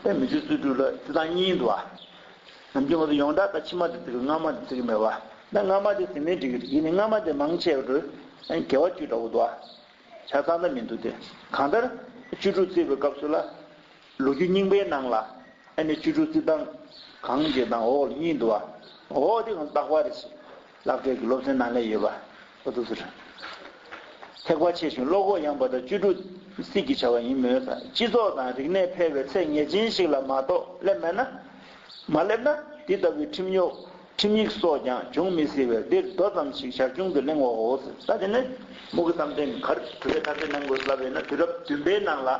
ཨེ་མི་ཆོས་བཅུ་དྲུག་ལ་བརྩི་སྟངས་གཉིས་འདུག་ཨ། ནམ་རྒྱུན་ང་ཚོ་ཡོངས་གྲགས་ད་ཕྱི་མ་དེ་བརྩི་གི། སྔ་མ་དེ་བརྩི་གི་མེད་པ། ད་སྔ་མ་དེ་ཟིན་ནའི་འགྲིག་གི་རེད། ཡིན་ནའི་སྔ་མ་དེ་མང་ཆེ་བ་འགྲོ་ཨ་དགེ་བ་བཅུ་འདྲ་བོ་འདུག་ཨ། ཆ་ཚང་ད་མི་འདུག་སྟེ། གང་ལྟར་བཅུ་དྲུག་བརྩི་བའི་སྐབས་སུ་ལ། ལོ་རྒྱུས་རྙིང་པའི་ནང་ལ་ཨ་ནི་བཅུ་དྲུག་བརྩི་སྟངས་གང་གི་དང་འོག་ལ་གཉིས་འདུག་བ། འོག་དེ་གང་རྟག་པ་རེད་ཟེར། སློབ་གྲྭའི་གི་སློབ་ཚན་ནང་ལ་ཡོད་པ། འོ་དེ་ཚོ་རེད། ཐེག་པ་ཆེ་ཞིང་བློ་ཁོག་ཡངས་པ་དང་བཅུ་དྲུག་སྲིད་ཀྱི་བྱ་བ་ཡིན་མོད་ཟེར། སྤྱི་ཚོགས་དང་རིག་གནས་འཕེལ་བའི་ཚད་ངེས་ཅན་ཞིག་ལ་མ་གཏོགས་སླེབས་མེད་ན། མ་སླེབས་ན་འདི་ལྟ་བུའི་ཁྲིམས་གཡོག་ཁྲིམས་ཡིག་སོགས་ཀྱང་འབྱུང་མི་སྲིད་པས། འདིར་མདོ་ཙམ་ཞིག་ཞར་བྱུང་དུ་གླེང་བའོ་ཟེར། ད་དེ་ནས་མུ་གེ་བསམ་གཏན་གྱིས་ག་རེ་གྲུབ་པའི་ཐ་ཚིག་གནང་དགོས་ལབ་ཡོད་ན། དུས་རབས་བདུན་པའི་ནང་ལ།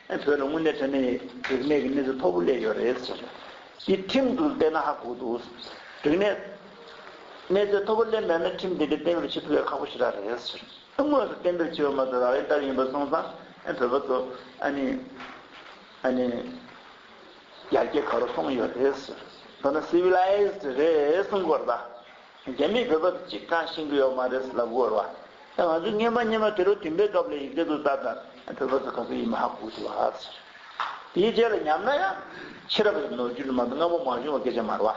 ཨེ་བོད་ལ་དངོས་གནས་དྲང་གནས་རིག་གནས་ཀྱི་གནས་ཚད་མཐོ་པོ་སླེབས་ཡོད་རེད་ཟེར། འདི་ཁྲིམས་དུ་བལྟས་ན་ཧ་གོ་འདུག་རིག་གནས་གནས་ཚད་མཐོ་པོ་སླེབས་མེད་ན་ཁྲིམས་དེ་འདྲ་གཏན་འབེབས་བྱེད་ཐུབ་ཡ་ཁག་པོ་ཞེ་དྲག་རེད་ཟེར། དངོས་སུ་གཏན་འབེབས་བྱས་པ་མ་གཏོགས་རག་ལས་ལྟར་ཡིན་པ་སོང་ཙང་ཨེ་བོད་པ་ཚོ་ཨ་ནི་ཨ་ནི་ཡར་རྒྱས་ག་རུ་སོང་ཡོད་རེད་ཟེར། མདོར་ན་སི་ཝི་ལའི་ཛི་རེད་གསུང་གི་ཡོད་རེད་ད། རྒྱ་མིས་བོད་པ་ཚོ་གཅིག་ཀྱང་ཤེས་ཀྱི་ཡོད་མ་རེད་ལབ་ཀྱི་ཡོད་རེད་བ། ད་ང་ཚོས་སྔོན་མ་སྔོན་མ་དུས་རབས་བདུན་པའི་སྐབས་ལ་ཡིག་ཚད་དུ་བལྟས་ན་བོད་པ་ཚོ་ག་ཚོད་ཡིན་མིན་ཧ་གོ་ཐུབ་ཨ་ཟེར། དེའི་རྗེས་ལ་ཉམས་ན་ཡང་ཕྱི་རབས་ཀྱི་ལོ་རྒྱུས་ལ་མ་གཏོགས་སྔ་མོ་མ་བྱུང་བའི་སྐད་ཆ་མ་རེད་བ།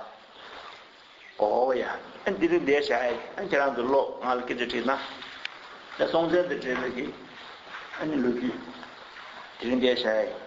ཨོ་ཡ། ཨ་འདི་རིང་འདིར་བཞག་ཨེ། ཨ་ཁྱེད་རང་ཚོ་ཀློག་ང་ལ་སྐད་ཆ་དྲིས་ན། ཨ་སྲོང་བཙན་དང་འབྲེལ་བའི་གི་ཨ་ནི་ལོ་རྒྱུས་དེ་རིང་འདིར་བཞག་ཨེ།